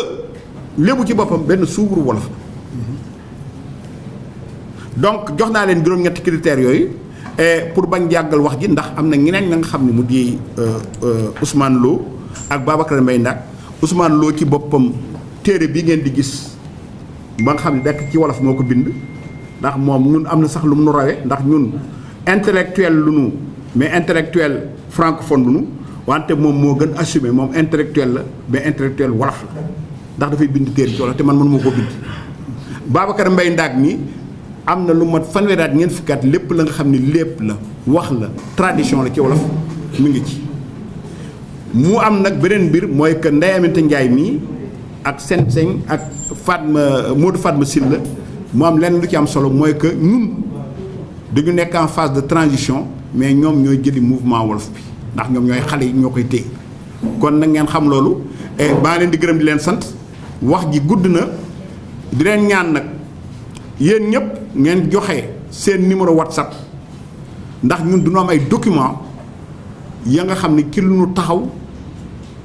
lébu ci boppam benn suuburu wolof donc jox naa leen juróom-ñetti critères yooyu et pour bañ jàggal wax ji ndax am na ñeneen ña nga xam ne mu di Ousmane Lo ak Babacar Mbaye Ndak Ousmane Lo ci boppam téere bi ngeen di gis ba nga xam ne dekk ci wolof moo ko bind ndax moom ñun am na sax lu mu nu rawee ndax ñun intellectuel lu nu mais intellectuel francophone lu nu wante moom moo gën assumé moom intellectuel la mais intellectuel wolof la ndax dafay bind téere ci wolof te man mënuma koo bind Babacar Mbaye Ndak mi am na lu mat fanweeri at ñeent fukki at lépp la nga xam ne lépp la wax la tradition la ci wolof mi ngi ci mu am nag beneen mbir mooy que Ndeye Aminata Ndiaye mii ak Seng ak Fatma Modou Fatma Sylla mu am lenn lu ci am solo mooy que ñun dañu nekk en phase de transition mais ñoom ñooy jëli mouvement wolof bi ndax ñoom ñooy xale yi ñoo koy téye kon nag ngeen xam loolu et baa leen di gërëm di leen sant wax ji gudd na di leen ñaan nag yéen ñëpp ngeen joxe seen numéro WhatsApp ndax ñun du ñu am ay document ya nga xam ne ci lu ñu taxaw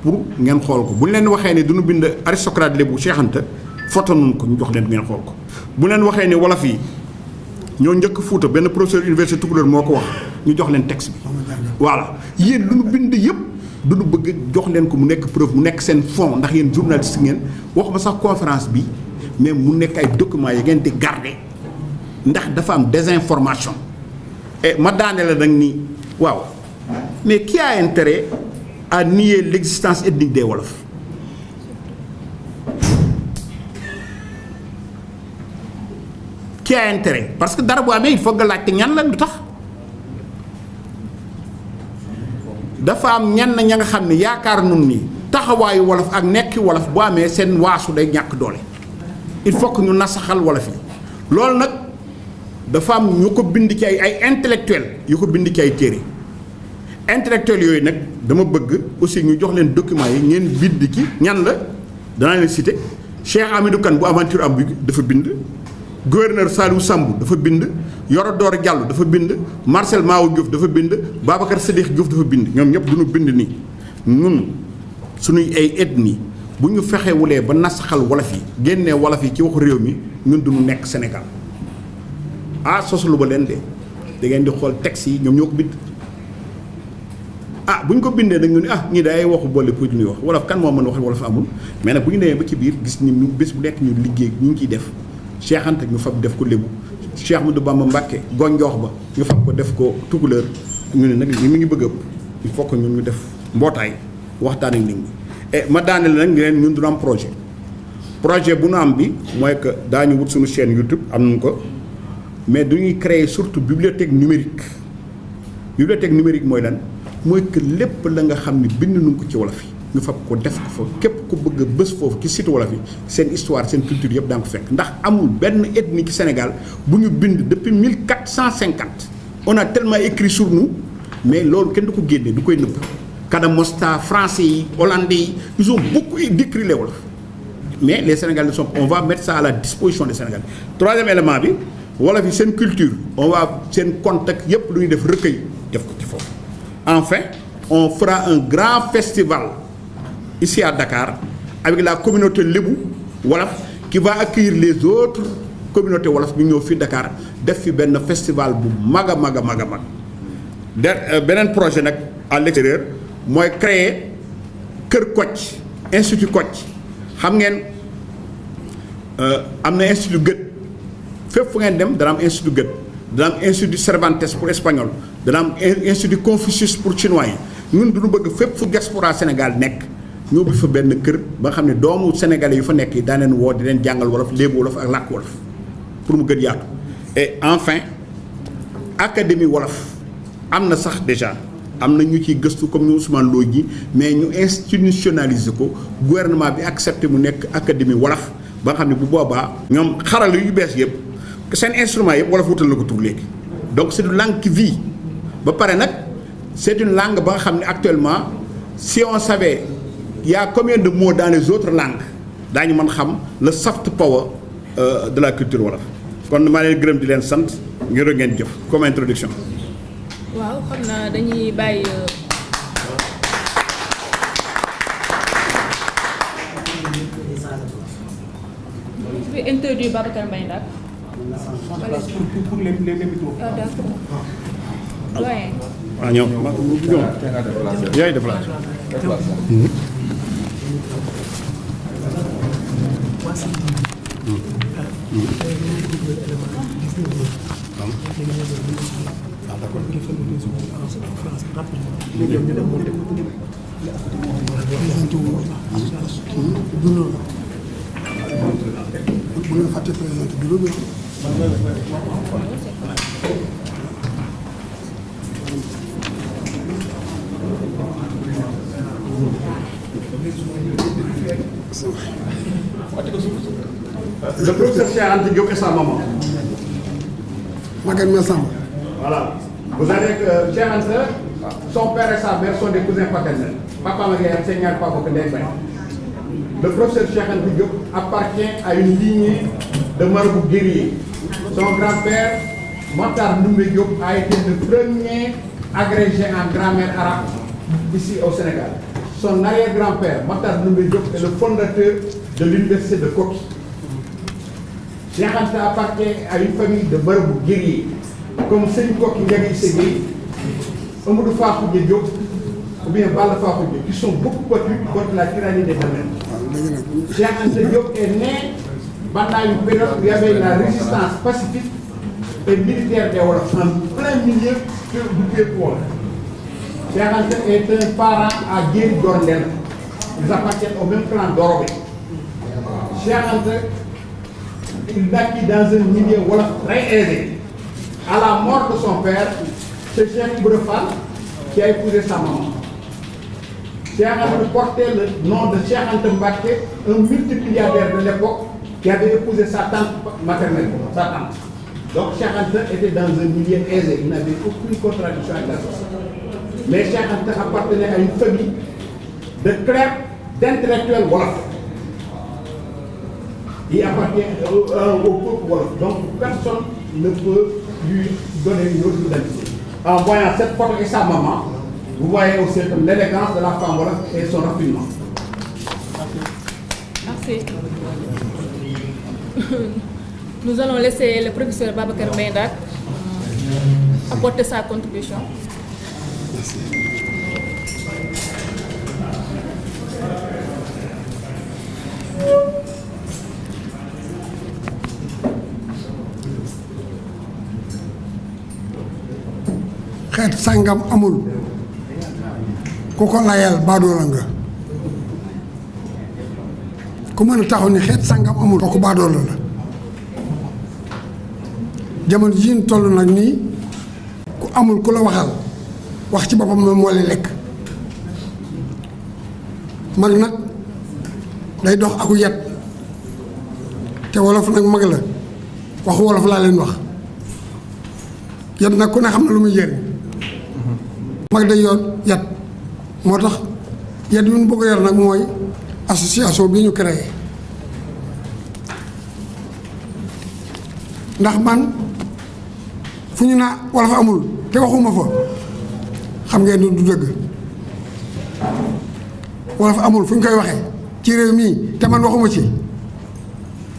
pour ngeen xool ko bu ñu leen waxee ne du ñu bind aristocrate lébu Cheikh Anta photo nun ko ñu jox leen ngeen xool ko bu leen waxee ne wolof yi ñoo njëkk Fuuta benn professeur université Tukulóor moo ko wax ñu jox leen texte bi voilà yéen lu ñu bind yëpp du ñu bëgg jox leen ko mu nekk preuve mu nekk seen fond ndax yéen journaliste ngeen waxuma sax conférence bi mais mu nekk ay documents yi ngeen di garder ndax dafa am désinformation et ma daane la nag ni waaw mais qui a intérêt à nier l'existence ethnique des Wolof qui a intérêt parce que dara bu amee il faut nga laajte ñan la lu tax dafa am ñenn ña nga xam ne yaakaar nun ni taxawaayu wolof ak nekki wolof bu amee seen waasu day ñàkk doole il faut que ñu nasaxal wolof yi loolu nag dafa am ñu ko bind ci ay intellectuel yu ko bind ci ay téere intellectuel yooyu nag dama bëgg aussi ñu jox leen documents yi ngeen bind ci ñan la danaa leen citer Cheikh Amidou Kane bu aventure ambiguë dafa bind gouverneur Saliou Samb dafa bind Yoro Dor Diallo dafa bind Marcel Mawo Diouf dafa bind Babacar Sédikh Diouf dafa bind ñoom ñëpp duñu bind ni ñun suñuy ay ethnie bu ñu fexewulee ba nasaxal wolof yi génnee wolof yi ci waxu réew mi ñun duñu nekk Sénégal ah soslu ba leen de da ngeen di xool texte yi ñoom ñoo ko bind ah bu ñu ko bindee nag ñu ne ah ñii day waxu boole pour ñuy wax wolof kan moo mën wax wolof amul mais nag bu ñu demee ba ci biir gis ni ñu bés bu nekk ñu liggéey ñu ngi ciy def Cheikh Anta ñu fab def ko lébu Cheikh Ahmadou Bamba Mbacké gonjoox ba ñu fab ko def ko tukulóor ñu ne nag li mi ngi bëgg ëpp il faut que ñun ñu def mbootaay waxtaan ak nit ñi et ma daaneel nag leen ñun du am projet bu nu am bi mooy que daañu wut suñu chaîne YouTube am nañu ko mais duñuy créer surtout bibliothèque numérique mooy lan mooy que lépp la nga xam ne bind nañu ko ci wolof yi ñu fab ko def ko fa képp ku bëgg a bés foofu ci site wolof yi seen histoire seen culture yëpp daa nga ko fekk ndax amul benn ethnie ci Sénégal bu ñu bind depuis 1450 on a tellement écrit sur nous mais loolu kenn du ko génne du koy nëbb Kadamosta français yi hollandais yi ils ont beaucoup décrit les wolof mais les Sénégalais sont on va mettre ça à la disposition des Sénégalais. Troisième élément bi wolof yi seen culture on va seen contact yëpp lu ñuy def recueil def ko ci foofu. Enfin on fera un grand festival ici à Dakar avec la communauté Lébou wolof qui va accueillir les autres communautés wolof bi ñëw fii Dakar def fi benn festival bu mag a mag a mag a mag. Beneen projet nag à l'extérieur mooy créer Kër Kocc institut Kocc xam ngeen am na institut Goethe fépp fu ngeen dem dana am institut Goethe dana am institut Cervantes pour espagnol dana am institut Confucius pour chinois yi ñun duñu bëgg fépp fu diaspora Sénégal nekk ñoo bi fa benn kër ba nga xam ne doomu sénégalais yu fa nekk yi daa leen woo di leen jàngal wolof léebu wolof ak làkk wolof pour mu gën yaatu. Et enfin académie wolof am na sax déjà am na ñu ciy gëstu comme ñu Ousmane Lo ji mais ñu institutionnaliser ko gouvernement bi accepté mu nekk académie wolof ba nga xam ne bu boobaa ñoom xarala yu bees yëpp seen instrument yëpp wolof wutal na ko tur léegi. Donc c'est une langue qui vit ba pare nag c'est une langue ba nga xam ne actuellement si on savait il y a combien de mots dans les autres langues daañu mën xam le soft power de la culture wolof. kon maa leen gërëm di leen sant ngir ngeen jëf comme introduction. waaw xam naa dañuy bàyyi. je vais introduire Babacar Mbaye Ndack. pour les micros. Ah d'accord. doyen. waaw ñoom yaay déplacé. Le professeur Cheikh Anta Diop et sa maman. Maguette Massamba. Voilà. Vous savez que Cheikh Anta, son père et sa mère sont des cousins paternels. Papa Maguette, c'est Niar Papa Kendek. Le professeur Cheikh Anta Diop appartient à une lignée de marabouts guerriers. Son grand-père, Matar Ndoumbe Diop, a été le premier agrégé en grammaire arabe ici au Sénégal. Son arrière-grand-père, Matar Ndoumbe Diop, est le fondateur de l'université de Koki. Cheikh Anta appartient à une famille de marabouts guerriers, comme Seigne Koki Ndiaye Issegui, Amadou Fakou Diop, ou bien Balla Fakou Diop, qui sont beaucoup battus contre la tyrannie des domaines. Cheikh Anta Diop est né pendant une période où il y avait la résistance pacifique et militaire des Wolofs, en plein milieu du Pied-Point. Cheikh Anta est un parent à Guéry Dorndel. Ils appartiennent au même clan d'Orobé. Cheikh Anta, il naquit dans un milieu Wolof très aisé. À la mort de son père, c'est Cheikh Ibra Fall qui a épousé sa maman. Cheikh Anta portait le nom de Cheikh Anta Mbacké, un multimilliardaire de l'époque qui avait épousé sa tante maternelle, sa tante. Donc Cheikh Anta était dans un milieu aisé, il n'avait aucune contradiction avec la société. Mais Cheikh Anta appartenait à une famille de clercs, d'intellectuels Wolof. Il appartient au peuple Wolof. Donc personne ne peut lui donner une autre identité. En voyant cette photo et sa maman, vous voyez aussi l'élégance de la femme Wolof et son raffinement. Merci. Nous allons laisser le professeur Babacar Mbaye Ndack apporter sa contribution. Merci. xeet sàngam amul ku ko layal baadoola nga ku mën a taxaw ni xeet sàngam amul kooku baadoola la jamono ji ñu toll nag nii ku amul ku la waxal wax ci boppam moom moo lay lekk mag nag day dox aku yet te wolof nag mag la waxu wolof laa leen wax yet nag ku ne xam na lu muy jëriñ mag day yor yet moo tax yet yu ñu bëgg yor nag mooy association bi ñu créé ndax man fu ñu naa wolof amul te waxuma fa xam ngeen du dëgg wolof amul fu ñu koy waxee ci réew mii te man waxuma ci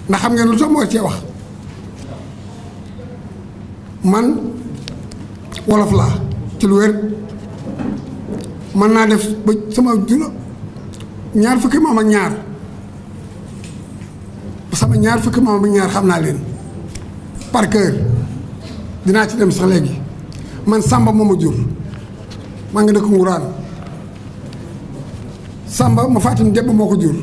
ndax xam ngeen lu tax moo cee wax man wolof laa ci lu wér mën naa def ba sama ñaar fukki maam ak ñaar sama ñaar fukki maam ak ñaar xam naa leen par cœur dinaa ci dem sax léegi man Samba moo ma jur maa ngi dëkk Nguraan Samba ma fàttali Debbo moo ko jur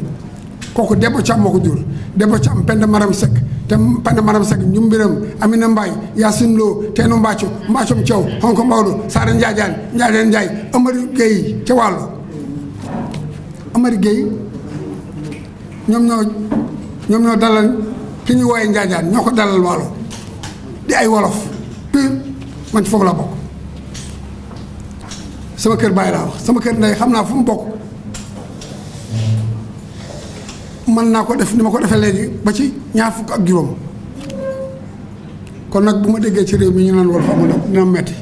kooku Debbo Cam moo ko jur Debbo Cam Penda Maram Seck te Penda Maram Seck Njumbiram Amina Mbaye Yacine Lo Teenu Mbacco Mbacom Thiaw Honko Mbawdo Saara Njaajaan Njaajaan Njaay Amari Gueye ca wàllu Amari Gueye ñoom ñoo dalal ki ñu wooyee Njaajaan ñoo ko dalal wàllu di ay wolof pur man ci foofu la bokk sama kër bàyyi laa wax sama kër ndey xam naa fu mu bokk mën naa ko def ni ma ko defee léegi ba ci ñaar fukk ak juróom kon nag bu ma déggee ci réew mi ñu naan wolof amul dina metti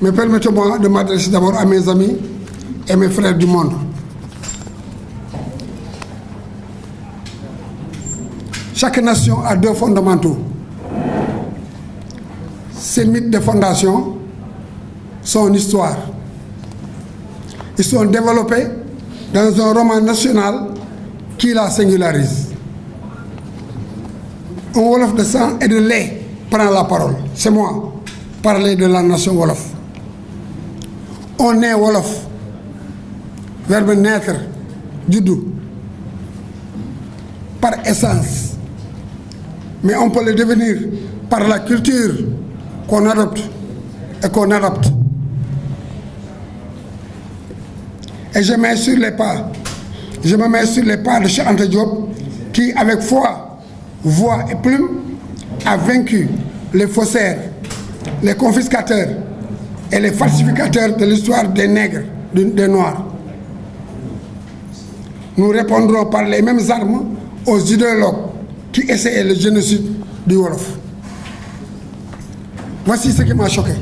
mais permettez-moi de m'adresser d'abord à mes amis et mes frères du monde. Chaque nation a deux fondamentaux. Ces mythes de fondation, son histoire. Ils sont développés dans un roman national qui la singularise. Un Wolof de sang et de lait prend la parole. C'est moi, parler de la nation Wolof. On est Wolof, verbe naître, juddu, par essence. Mais on peut le devenir par la culture qu'on adopte et qu'on adapte. Et je me mets sur les pas de Cheikh Anta Diop qui, avec foi, voix et plume, a vaincu les faussaires, les confiscateurs et les falsificateurs de l'histoire des nègres, des noirs. Nous répondrons par les mêmes armes aux idéologues qui essayaient le génocide du Wolof. Voici ce qui m'a choqué.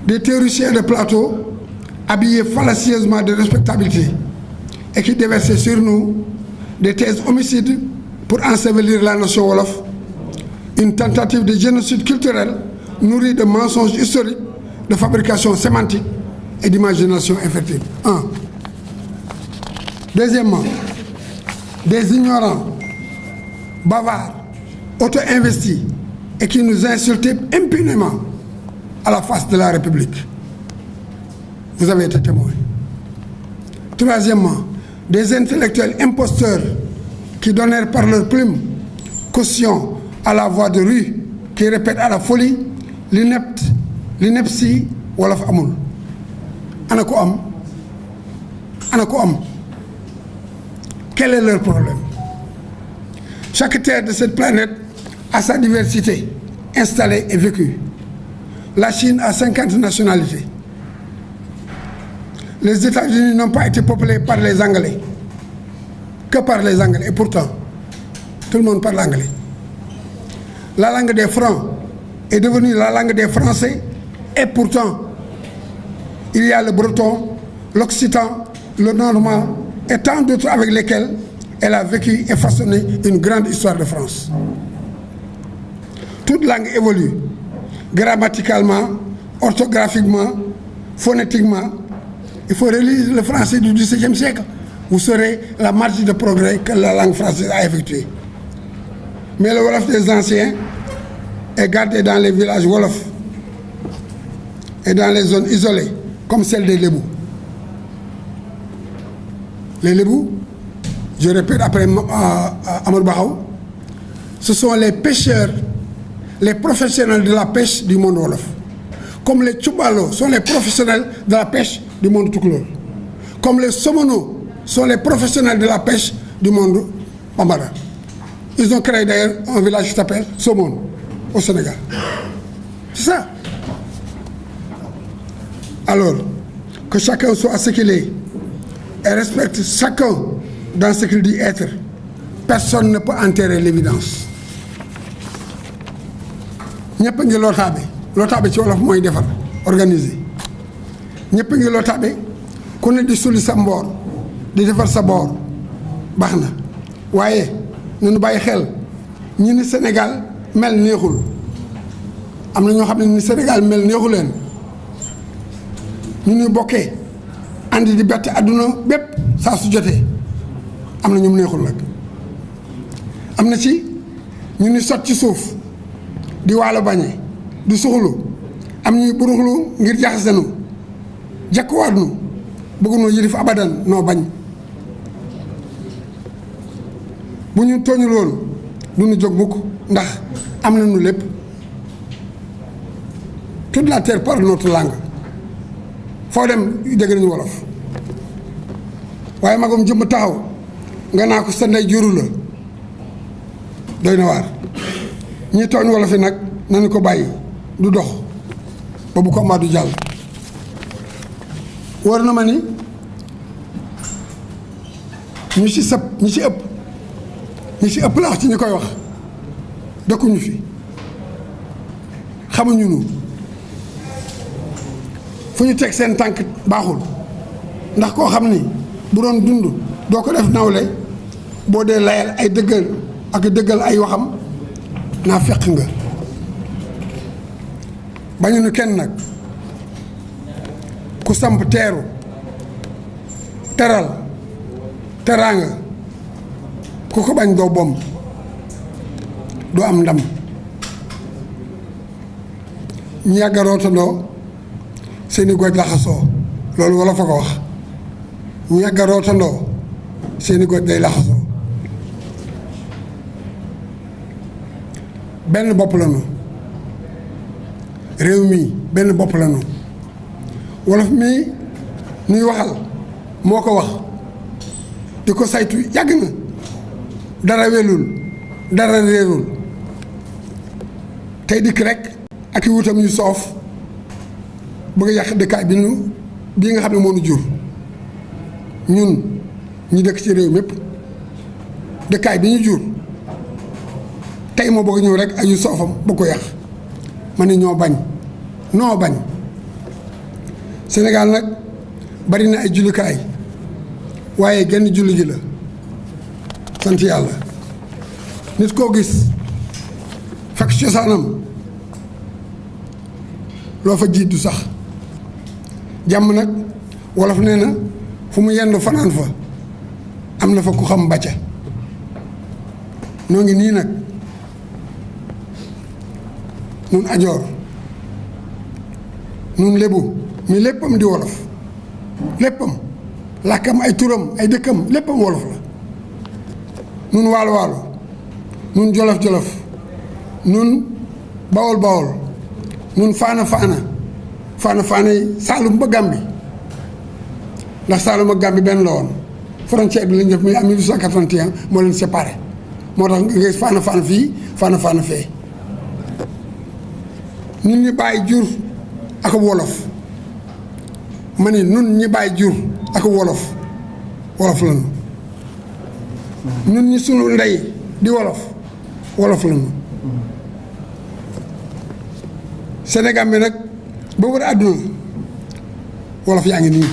Des théoriciens de plateau habillés fallacieusement de respectabilité et qui déversaient sur nous des thèses homicides pour ensevelir la nation Wolof, une tentative de génocide culturel nourrie de mensonges historiques, de fabrication sémantique et d'imagination infertile. Un. Deuxièmement, des ignorants, bavards, auto-investis et qui nous insultaient impunément à la face de la République. Vous avez été témoin. Troisièmement, des intellectuels imposteurs qui donnèrent par leur plume caution à la voix de rue qui répète à la folie l'ineptie Wolof amul. Ana ko am? Ana ko am? Quel est leur problème? Chaque terre de cette planète a sa diversité installée et vécue. La Chine a 50 nationalités. Les États-Unis n'ont pas été peuplés par les Anglais, que par les Anglais. Et pourtant, tout le monde parle anglais. La langue des Francs est devenue la langue des Français. Et pourtant, il y a le breton, l'occitan, le normand et tant d'autres avec lesquels elle a vécu et façonné une grande histoire de France. Toute langue évolue, grammaticalement, orthographiquement, phonétiquement. Il faut relire le français du XVIIe siècle. Vous saurez la marge de progrès que la langue française a effectuée. Mais le Wolof des anciens est gardé dans les villages Wolof et dans les zones isolées, comme celle des Lébou. Les Lébou, je répète après Amadou Bakhaw, ce sont les pêcheurs, les professionnels de la pêche du monde Wolof. Comme les Tchoubalo sont les professionnels de la pêche du monde Toucouleur. comme les saumoneaux sont les professionnels de la pêche du monde bambara. Ils ont créé d'ailleurs un village qui s'appelle Somone au Sénégal. C'est ça. Alors, que chacun soit ce qu'il est et respecte chacun dans ce qu'il dit être, personne ne peut enterrer l'évidence. ñëpp a ngi lootaabe ci wolof mooy defar organiser ñëpp a ngi lootaabe ku ne di sulli sa mboor di defar sa boor baax na waaye nañu bàyyi xel ñi ni Sénégal mel neexul am na ñoo xam ne ni Sénégal mel neexu leen ñu ñuy bokkee andi di bett àdduna bépp saa su jotee am na ñu mu neexul nag am na ci ñu ni sot ci suuf di waalo bañe di suxlu am ñuy buruxlu ngir jaxasenu jakkuwaat nu bëgg noo yilif abadan noo bañ bu ñu tooñul woon du ñu jóg mukk ndax am nañu lépp toute la terre parle notre langue foo dem dégg nañu wolof waaye magum jëmm taxaw nga naa ko sa ndey juru la doy na waar ñi tooñ wolof yi nag nañu ko bàyyi du dox ba bu combat du jàll war na ma ni ñu ci ëpp la wax ci ñi koy wax dëkkuñu fi xamuñu nu fu ñu teg seen tànk baaxul ndax koo xam ni bu doon dund doo ko def nawle boo dee layal ay dëggal ay waxam naa fekk nga bañu nu kenn nag ku samp teeru teral teraanga ku ko bañ doo bomb doo am ndam ñu yàgg a rootandoo seeni goj laxasoo loolu wala fa ko wax ñu yàgg a rootandoo seeni goj day laxasoo benn bopp la nu réew mii benn bopp la nu wolof mii nuy waxal moo ko wax di ko saytu yàgg na dara welul dara réerul tey dikk rek ak i wutam yu soof bëgg a yàq dëkkaay bii nga xam ne moo nu jur ñun ñi dëkk ci réew mépp dëkkaay bi ñu jur tey moo bëgg ñëw rek ay yu soofam bëgg ko yàq ma ne ñoo bañ Sénégal nag bari na ay jullikaay waaye genn julli ji la sant yàlla nit koo gis fekk cosaanam loo fa jiit du sax jàmm nag wolof nee na fu mu yendu fanaan fa am na fa ku xam bàcca noo ngi nii nag nun ajoor nun lébu mi léppam di wolof léppam làkkam ay turam ay dëkkam léppam wolof la nun waalo waalo nun jolof jolof nun bawol bawol nun faana yi Saalum ba Gàmbi ndax Saalum ak Gàmbi benn la woon frontière bi lañ def muy am 1881 moo leen séparé moo tax nga gis faana fii faana fee nun ñi bàyyi jur ak wolof ma ni nun ñi bàyyi jur ak wolof lañu nun ñi sunu ndey di wolof lañu Sénégal bi nag ba wër àdduna wolof yaa ngi nii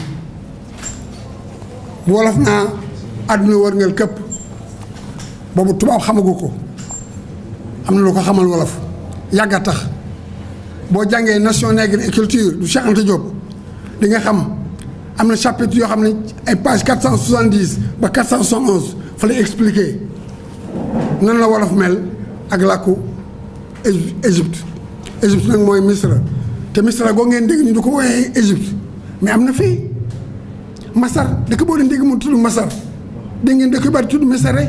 bu wolof naa àdduna wërngal këpp boobu tubaab xamagu ko am na lu ko xamal wolof yàgg a tax boo jàngee nation nègre et culture du Cheikh Anta Diop di nga xam am na chapitre yoo xam ne ay page 470 ba 471 fa lay expliquer nan la wolof mel ak làkku Égypte nag mooy Misra te Misra goo ngeen dégg ñu du ko woowee Égypte mais am na fii Masar dëkk boo leen dégg mu tudd Masar dégg ngeen dëkk yu bari tudd Misra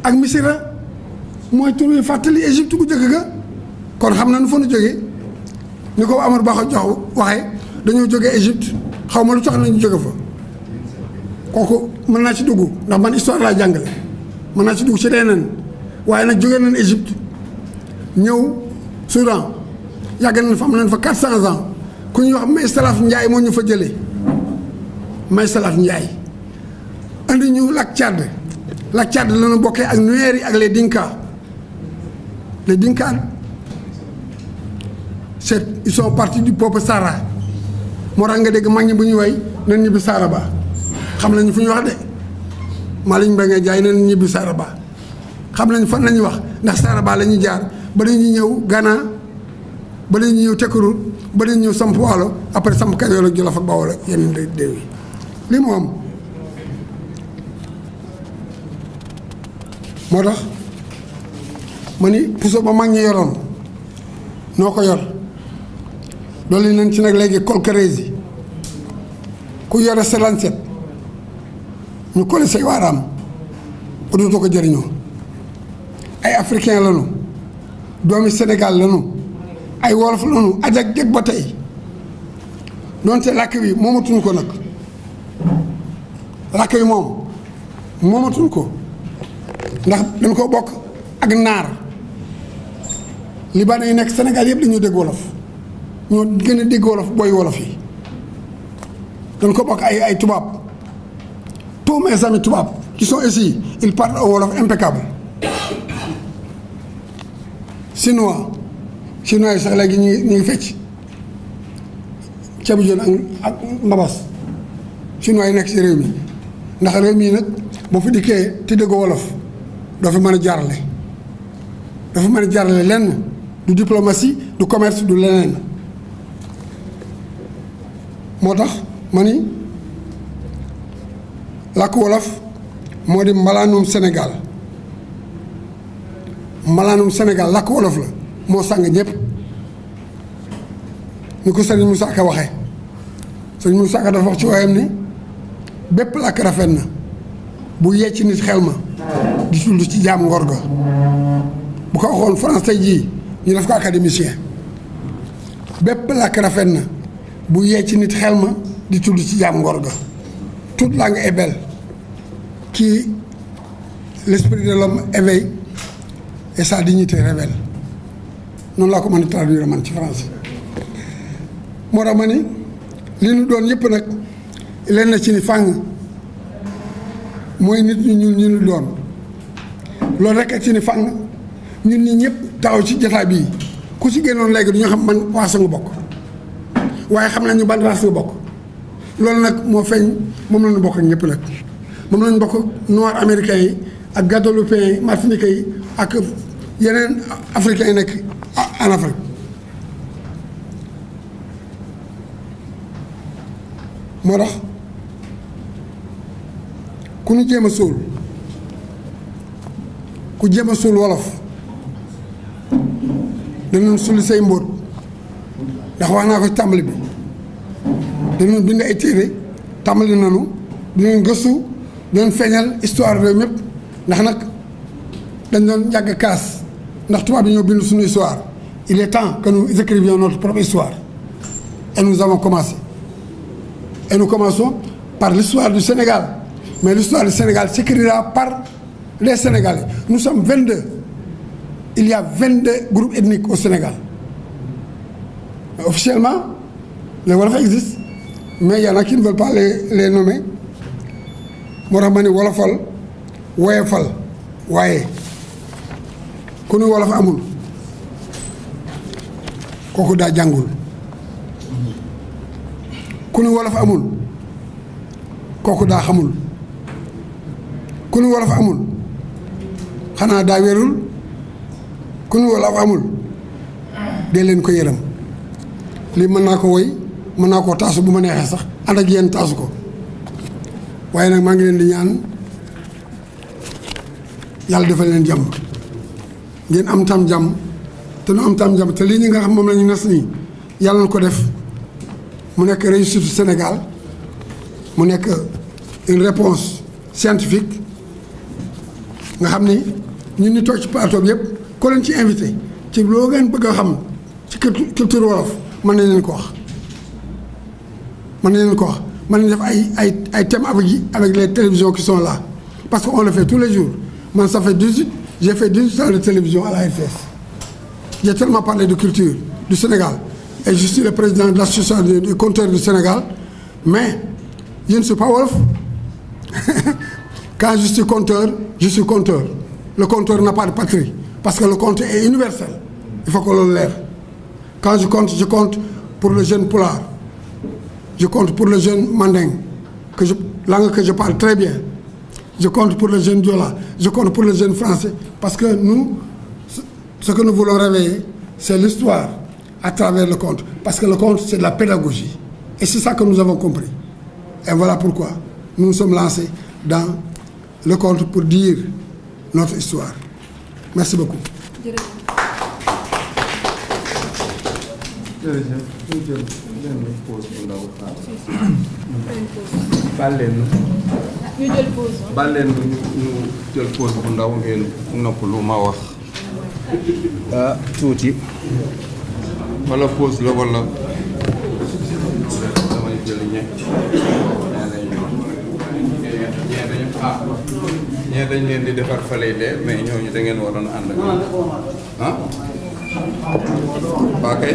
ak Misra mooy tur yi fàttali Égypte gu jëkk ga kon xam na nu fa nu jógee ni ko Amadou Ba jox waxee dañoo jógee Égypte xaw ma lu tax nañu jóge fa kooku mën naa ci dugg ndax man histoire laa jàngale mën naa ci dugg ci leneen waaye nag jógee nañ Égypte ñëw Soudan yàgg nañ fa am nañ fa 400 ans ku ñuy wax May Salaf Ndiaye moo ñu fa jëlee May Salaf Ndiaye andi ñu lac Tchad la ñu bokkee ak Nuer yi ak les Dinka ils sont partis du peuple Sahara moo tax nga dégg mag ñi bu ñuy way nañ ñibbi Saraba xam nañu fu ñu wax de Malick Mbengue Ndiaye nañ ñibbi Saraba xam nañ fan lañuy wax ndax Saraba la ñuy jaar ba dañuy ñëw Ghana ba dañuy ñëw Tekkurur ba dañuy ñëw samp Waalo après samp Kajoor ak Jolof ak Bawol ak yeneen déew yi li mu am moo tax ma ni puso ba mag ñi yoroon noo ko yor dolli nañ ci nag léegi kolkarees yi ku yore sa lancet ñu kole say waaraam ba dootoo ko jëriñoo ay africain lañu doomi Sénégal lañu ay wolof lañu ajak jëg ba tey doonte làkk wi moomatuñ ko nag làkk wi moom moomatuñ ko ndax dañ ko bokk ak naar libanais yi nekk Sénégal yëpp dañoo dégg wolof ñoo gën a dégg wolof booy wolof yi dañ ko bokk ay tubaab tous mes amis tubaab qui sont ici ils parlent un wolof impeccable chinois yi sax léegi ñu ngi fecc ceebu jën ak mbabas chinois yi nekk ci réew mi ndax réew mii nag boo fi dikkee te déggoo wolof doo fi mën a jaarale dafa mën a jaarale lenn du diplomatie du commerce du leneen moo tax ma ni làkk wolof moo di mbalaanum Sénégal làkk wolof la moo sàng ñëpp ni ko Serigne Moussa Ka waxee Serigne Moussa Ka dafa wax ci waayam ni bépp làkk rafet na bu yecc nit xel ma di tudd ci jaam ngor ga bu ko waxoon France tey jii ñu def ko académicien bépp làkk rafet na bu yecc nit xel ma di tudd ci jaam ngor ga toute langue est belle qui l'esprit de l'homme éveille et sa dignité révèle noonu laa ko mën a traduire man ci français moo tax ma ni li nu doon yëpp nag leen na ci ni fàng mooy nit ñu ñuul ñu nu doon loolu rek ci ni fàng ñun ñi ñëpp taxaw ci jotaay bii ku ci génnoon léegi du ñu xam man waasa nga bokk waaye xam nañu ban race nga bokk loolu nag moo feeñ moom la ñu bokk ak ñëpp nag moom la ñu bokk noir américains yi ak guadeloupéens yi martiniquais yi ak yeneen africains yi nekk en Afrique moo tax ku ñu jéem a suul ku jéem a suul wolof danañ sulli say mbóot ndax wax naa ko ci tàmbali bi danañ bind ay téere tàmbali nanu dinañ gëstu dinañ feeñal histoire réew mépp ndax nag dañ doon yàgg kaas ndax tubaab yi ñoo bind suñu histoire il est temps que nous écrivions notre propre histoire et nous avons commencé et nous commençons par l'histoire du Sénégal mais l'histoire du Sénégal s'écrira par les Sénégalais nous sommes 22 il y a 22 groupes ethniques au Sénégal mais officiellement les Wolofs existent mais il y en a qui ne veulent pas les nommer moo tax ma ni wolofal woyefal waaye ku ni wolof amul kooku daa jàngul ku ni wolof amul kooku daa xamul ku ni wolof amul xanaa daa wérul ku ni wolof amul dee leen ko yërëm lii mën naa ko woy mën naa koo taasu bu ma neexee sax ànd ak yéen taasu ko waaye nag maa ngi leen di ñaan yàlla defal leen jàmm ngeen am tam jàmm te nu am tam jàmm te lii ñi nga xam moom la ñu nas nii yàlla na ko def mu nekk réussite Sénégal mu nekk une réponse scientifique nga xam ni ñun ñu toog ci plateau bi yëpp ko leen ci invité ci loo ngeen bëgg a xam ci culture wolof mën nañ leen ko wax mën nañ leen ko wax mën nañu def ay thèmes avec les télévisions qui sont là parce qu'on le fait tous les jours man ça fait j'ai fait 18 ans de télévision à la RTS. J'ai tellement parlé de culture du Sénégal et je suis le président de l'association des conteurs du Sénégal mais je ne suis pas wolof. Quand je suis conteur, je suis conteur. Le conteur n'a pas de patrie parce que le conte est universel. Il faut que l'on l'air. Quand je compte pour le jeune Pulaar. Je compte pour le jeune Manding, langue que je parle très bien. Je compte pour le jeune Diola. Je compte pour le jeune français. Parce que nous, ce que nous voulons réveiller, c'est l'histoire à travers le conte. Parce que le conte, c'est de la pédagogie. Et c'est ça que nous avons compris. Et voilà pourquoi nous nous sommes lancés dans le conte pour dire notre histoire. Merci beaucoup. baal leen ñu jël pause bu ndaw ngeen noppalu ma wax tuuti wala pause la wala damay jël ñee dañ leen di defar fale de mais ñooñu da ngeen waroon ànd ak waa kay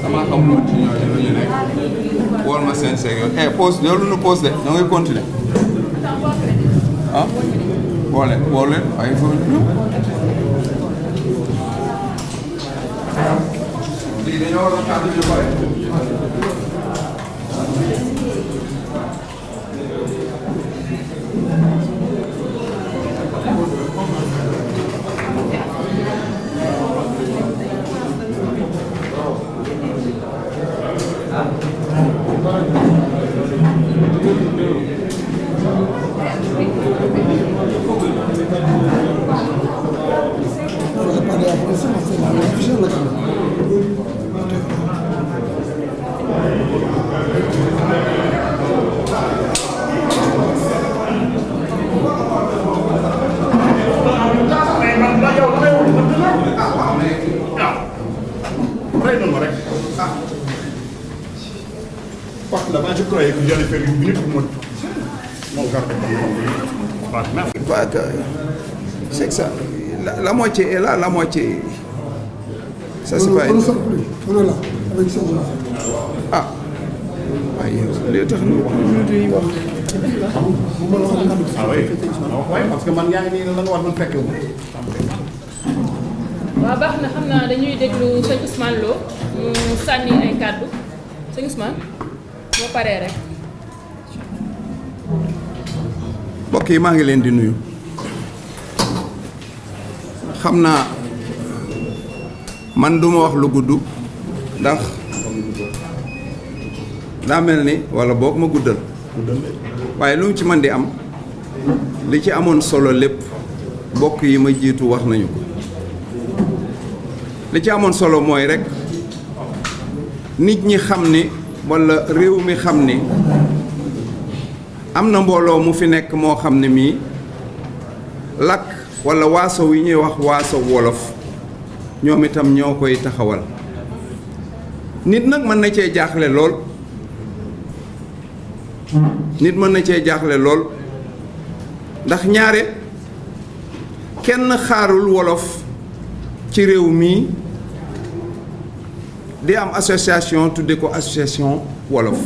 damaa xam loolu ci ñooñu lu ñu nekk wool ma seen seeg yoon pause loolu nu pause de ñoo ngi continuer woo leen ay fo lii dañoo war a xaar ñu pare Je croyais que j'allais faire une minute pour mon carton. C'est que ça. La moitié est là, la moitié. Ça, c'est pas. On ne sort plus. On est là, avec ces gens. Ah. Les techniques. Ah oui. Parce que man yaa ngi nii la nga war man fekke wu. waaw baax na xam naa dañuy déglu sëñ Ousmane Lo mu sànni ay kàddu sëñ Ousmane boo paree rek. mbokk yi maa ngi leen di nuyu xam naa man duma wax lu gudd ndax daa mel ni walla boog ma guddal waaye lu mu ci mën di am li ci amoon solo lépp mbokk yi ma jiitu wax nañu ko li ci amoon solo mooy rekk nit ñi xam ni walla réew mi xam ni am na mbooloo mu fi nekk moo xam ne mii làkk walla waaso wi ñuy wax waaso wolof ñoom itam ñoo koy taxawal nit nag mën na cee jaaxle lool nit mën na cee jaaxle lool ndax ñaare kenn xaarul wolof ci réew mi di am association tudde ko association wolof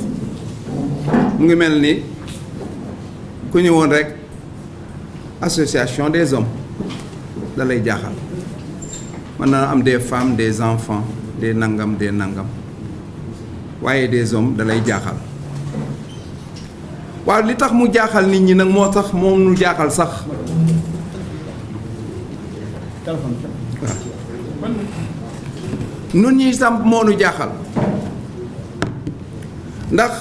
mu ngi mel ni ku ñëwoon rekk association des hommes da lay jaaxal mën na am des femmes des enfants des nangam waaye des hommes da lay jaaxal waaw li tax mu jaaxal nit ñi nag moo tax moom nu jaaxal sax waaw nun ñi sam moo nu jaaxal ndax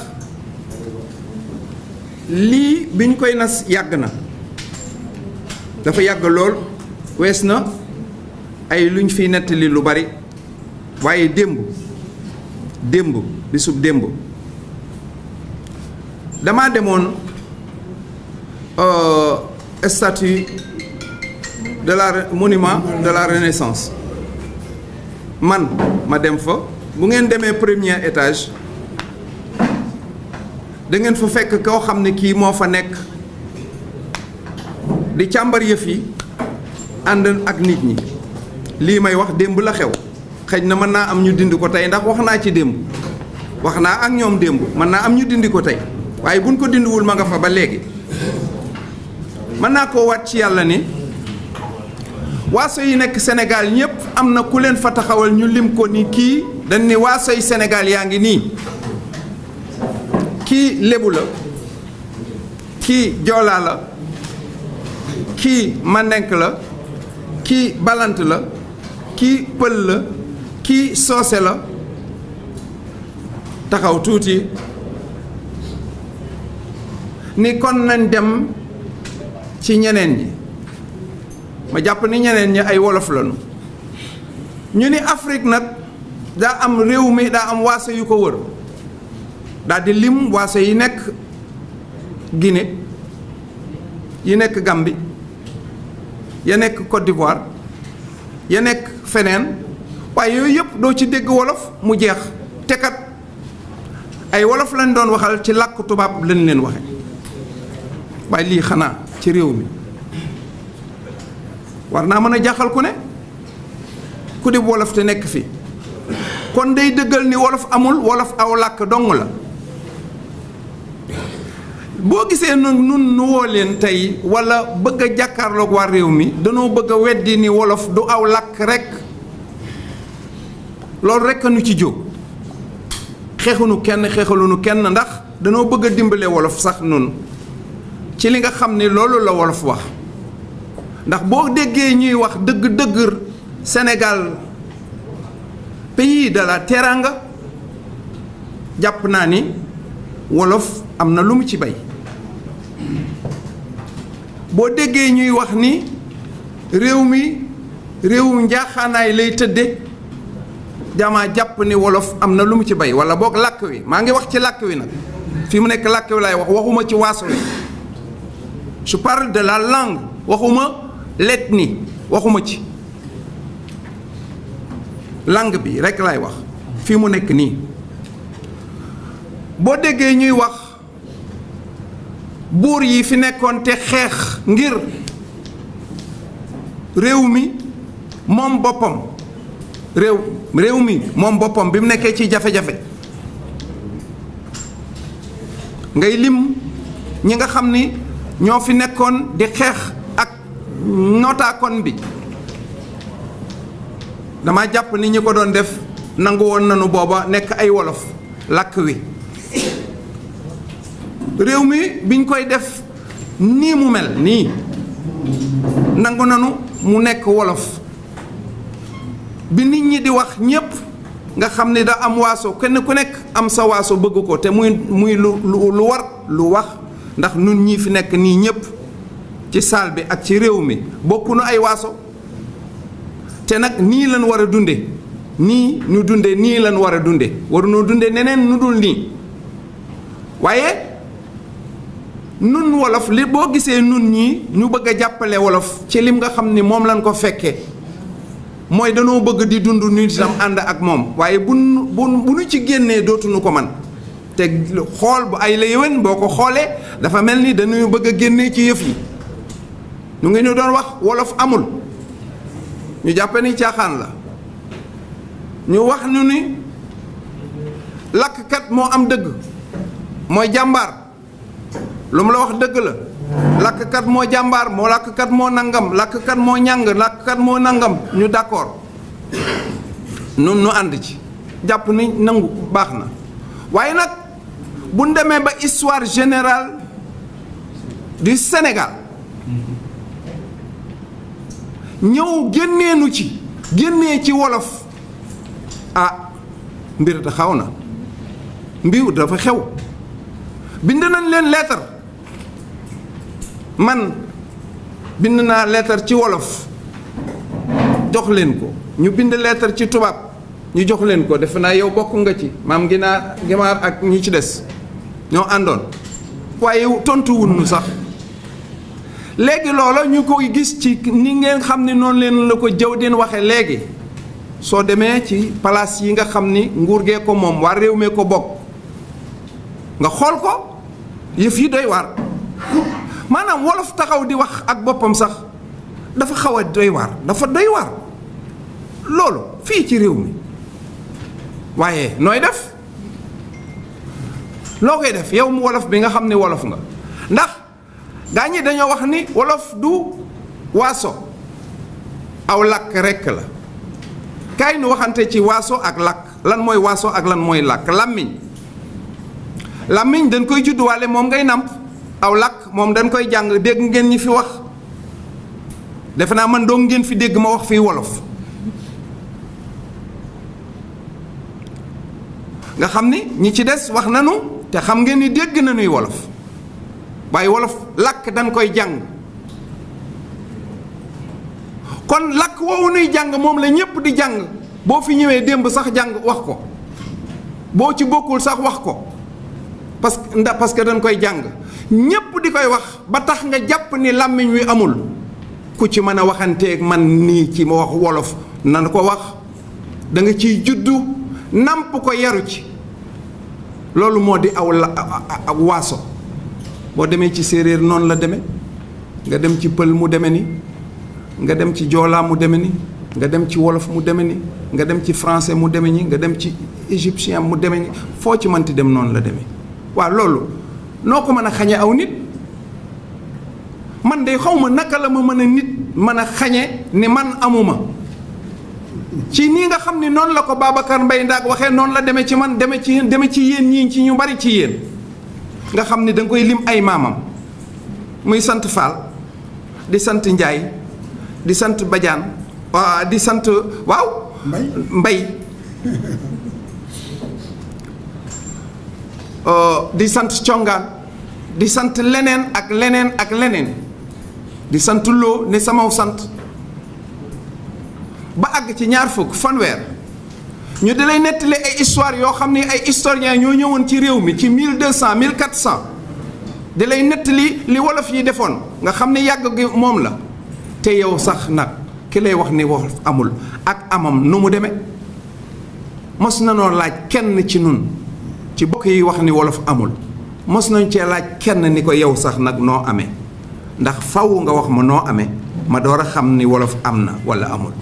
lii bi ñu koy nas yàgg na dafa yàgg lool wees na ay luñ fiy nettali lu bari waaye démb bisub démb damaa demoon statue de la monument de la Renaissance man ma dem fa bu ngeen demee premier étage da ngeen fa fekk koo xam ne kii moo fa nekk di càmbar yëf yi ànd ak nit ñi. lii may wax démb la xew xëy na mën naa am ñu dindi ko tey ndax wax naa ci démb wax naa ak ñoom démb mën naa am ñu dindi ko tey waaye buñ ko dindiwul ma nga fa ba léegi. mën naa koo waat ci yàlla ni waaso yi nekk Sénégal ñëpp am na ku leen fa taxawal ñu lim ko ni kii dañ ni waaso yi Sénégal yaa ngi nii kii lébu la kii joolaa la kii mandenk la kii balant la kii pël la kii soose la taxaw tuuti ni kon nañ dem ci ñeneen ñi ma jàpp ni ñeneen ñi ay wolof lañu ñu ni Afrique nag daa am réew mi daa am waaso yu ko wër daal di lim waaso yi nekk Guinée yi nekk Gambie ya nekk Côte d'Ivoire ya nekk feneen waaye yooyu yëpp doo ci dégg wolof mu jeex te kat ay wolof lañ doon waxal ci làkk tubaab lañ leen waxe waaye lii xanaa ci réew mi war naa mën a jaaxal ku ne ku di wolof te nekk fi kon day dëggal ni wolof amul wolof aw làkk dong la boo gisee nun nu woo leen tey walla bëgg a jàkkaarloog waa réew mi danoo bëgg a weddi ni wolof du aw làkk rekk loolu rekk nu ci jóg xeexunu kenn xeexalunu kenn ndax danoo bëgg a dimbale wolof sax nun ci li nga xam ne loolu la wolof wax ndax boo déggee ñuy wax dëgg-dëgg Sénégal pays de la teranga jàpp naa ni wolof am na lu mu ci bay boo déggee ñuy wax ni réew mi réewu njaaxaanaay lay tëdde dama jàpp ni wolof am na lu mu ci bay walla boog làkk wi maa ngi wax ci làkk wi nag fi mu nekk làkk wi laay wax waxuma ci waaso wi je parle de la langue waxuma l'ethnie waxuma ci langue bi rekk laay wax fi mu nekk nii boo déggee ñuy wax buur yi fi nekkoon te xeex ngir réew mi moom boppam réew mi moom boppam bi mu nekkee ci jafe-jafe ngay lim ñi nga xam ni ñoo fi nekkoon di xeex ak nootaakoon bi dama jàpp ni ñi ko doon def nangu woon nanu booba nekk ay wolof làkk wi réew mi biñ koy def nii mu mel nii nangu nanu mu nekk wolof bi nit ñi di wax ñépp nga xam ni da am waaso kenn ku nekk am sa waaso bëgg ko te muy lu war lu wax ndax nun ñii fi nekk nii ñépp ci saal bi ak ci réew mi bokku nu ay waaso te nag nii lan war a dunde nii nu dunde nii lan war a dunde waruñoo dunde neneen nu dul nii waaye nun wolof li boo gisee nun ñii ñu bëgg a jàppale wolof ci lim nga xam ni moom lañ ko fekkee mooy danoo bëgg di dund nu itam ànd ak moom waaye bu nu ci génnee dootuñu ko man te xool bu ay la yéwén boo ko xoolee dafa mel ni dañuy bëgg a génnee ci yëf yi ñu ngi ñu doon wax wolof amul ñu jàppe ni caaxaan la ñu wax ñu ni làkkkat moo am dëgg mooy jàmbaar lu mu la wax dëgg la làkkkat moo jàmbaar moo làkkkat moo nangam làkkkat moo ñàng làkkkat moo nangam ñu d'accord nun nu ànd ci jàpp ni nangu baax na waaye nag bu ñu demee ba histoire générale du Sénégal ñëw génneenu ci génnee ci wolof ah mbir da xaw na mbiw dafa xew bind nañ leen leetar man bind naa leetar ci wolof jox leen ko ñu bind leetar ci tubaab ñu jox leen ko defe naa yow bokk nga ci maam Ginaar ak ñi ci des ñoo àndoon waaye tontuwul nu sax léegi loola ñu koy gis ci ni ngeen xam ne noonu leen la ko jëw den waxe léegi soo demee ci palaas yi nga xam ni nguur gee ko moom waa réew mee ko bokk nga xool ko yëf yi doy waar maanaam wolof taxaw di wax ak boppam sax dafa xaw a doy waar dafa doy waar loolu fii ci réew mi waaye nooy def loo koy def yow mu wolof bi nga xam ne wolof nga ndax gaa ñi dañoo wax ni wolof du waaso aw làkk rekk la kaay nu waxante ci waaso ak làkk lan mooy waaso ak lan mooy làkk làmmiñ dañ koy judduwaale moom ngay nàmp aw làkk moom dañ koy jàng dégg ngeen ñi fi wax defe naa man doo ngeen fi dégg ma wax fii wolof nga xam ni ñi ci des wax nanu te xam ngeen ni dégg nanuy wolof waaye wolof làkk dañ koy jàng kon làkk woowu nuy jàng moom la ñépp di jàng boo fi ñëwee démb sax jàng wax ko boo ci bokkul sax wax ko parce que dañ koy jàng ñépp di koy wax ba tax nga jàpp ni làmmiñ wi amul ku ci mën a waxanteeg man nii ci ma wax wolof nan ko wax da nga ciy juddu namp ko yaru ci loolu moo di aw waaso boo demee ci séeréer noonu la deme nga dem ci pël mu deme ni nga dem ci joolaa mu deme ni nga dem ci wolof mu deme ni nga dem ci français mu deme ni nga dem ci égyptien mu deme ni foo ci mënti dem noonu la deme waaw loolu noo ko mën a xañe aw nit man de xaw ma naka la ma mën a nit mën a xañe ni man amuma ci nii nga xam ni noonu la ko Babacar Mbaye Ndaak waxee noonu la demee ci man deme ci yéen ñii ci ñu bari ci yéen nga xam ni da nga koy lim ay maamam muy sant Fall di sant Njaay di sant Badiane di sant waaw Mbay di sant Congaan di sant leneen ak leneen ak leneen di sant Lo ne samaw sant ba àgg ci ñaar fukk fanweer ñu di lay nettali ay histoire yoo xam ni ay historiens ñoo ñëwoon ci réew mi ci 1200 1400 di lay nettali li wolof yi defoon nga xam ni yàgg gi moom la te yow sax nag ki lay wax ni wolof amul ak amam nu mu demee mos na noo laaj kenn ci nun ci bokk yi wax ni wolof amul mos nañ cee laaj kenn ni ko yow sax nag noo amee ndax faw nga wax ma noo amee ma door a xam ni wolof am na walla amul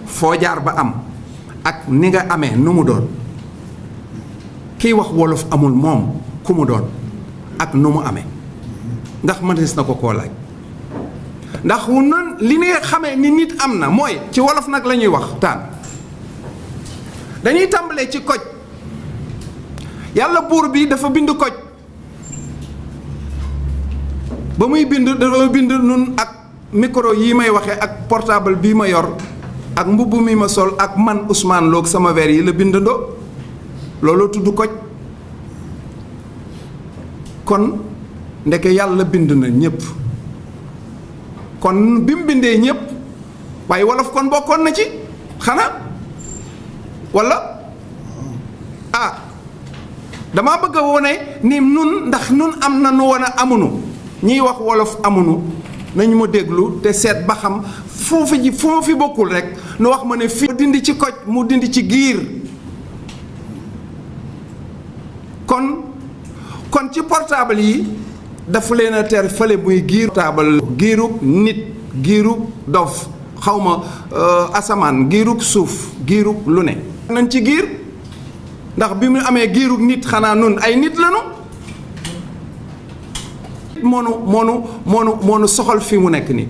foo jaar ba am ak ni nga amee nu mu doon kiy wax wolof amul moom ku mu doon ak nu mu amee ndax mënees na ko koo laaj ndax noonu li nga xamee ni nit am na mooy ci wolof nag la ñuy wax taan dañuy tàmbalee ci koj yàlla buur bi dafa bind koj ba muy bind dafa bind nun ak micro yi may waxee ak portable bii ma yor ak mbubb mi ma sol ak man Ousmane Lo sama weer yi la bindandoo looloo tudd koj kon ndeke yàlla bind na ñépp kon bi mu bindee ñépp waaye wolof kon bokkoon na ci xanaa walla dama bëgg a wone ni nun ndax nun am na nu wan a amunu ñiy wax wolof amunu nañu ma déglu te seet ba xam foofu ji fu ma fi bokkul rek nu wax ma ne fii dindi ci koj mu dindi ci giir kon ci portable yi dafa leen a ter fële muy giir portable giirug nit giirug dof xawma asamaan giirug suuf giirug lu ne nañ ci giir ndax bi mu amee giirug nit xanaa nun ay nit lañu moonu soxal fi mu nekk nii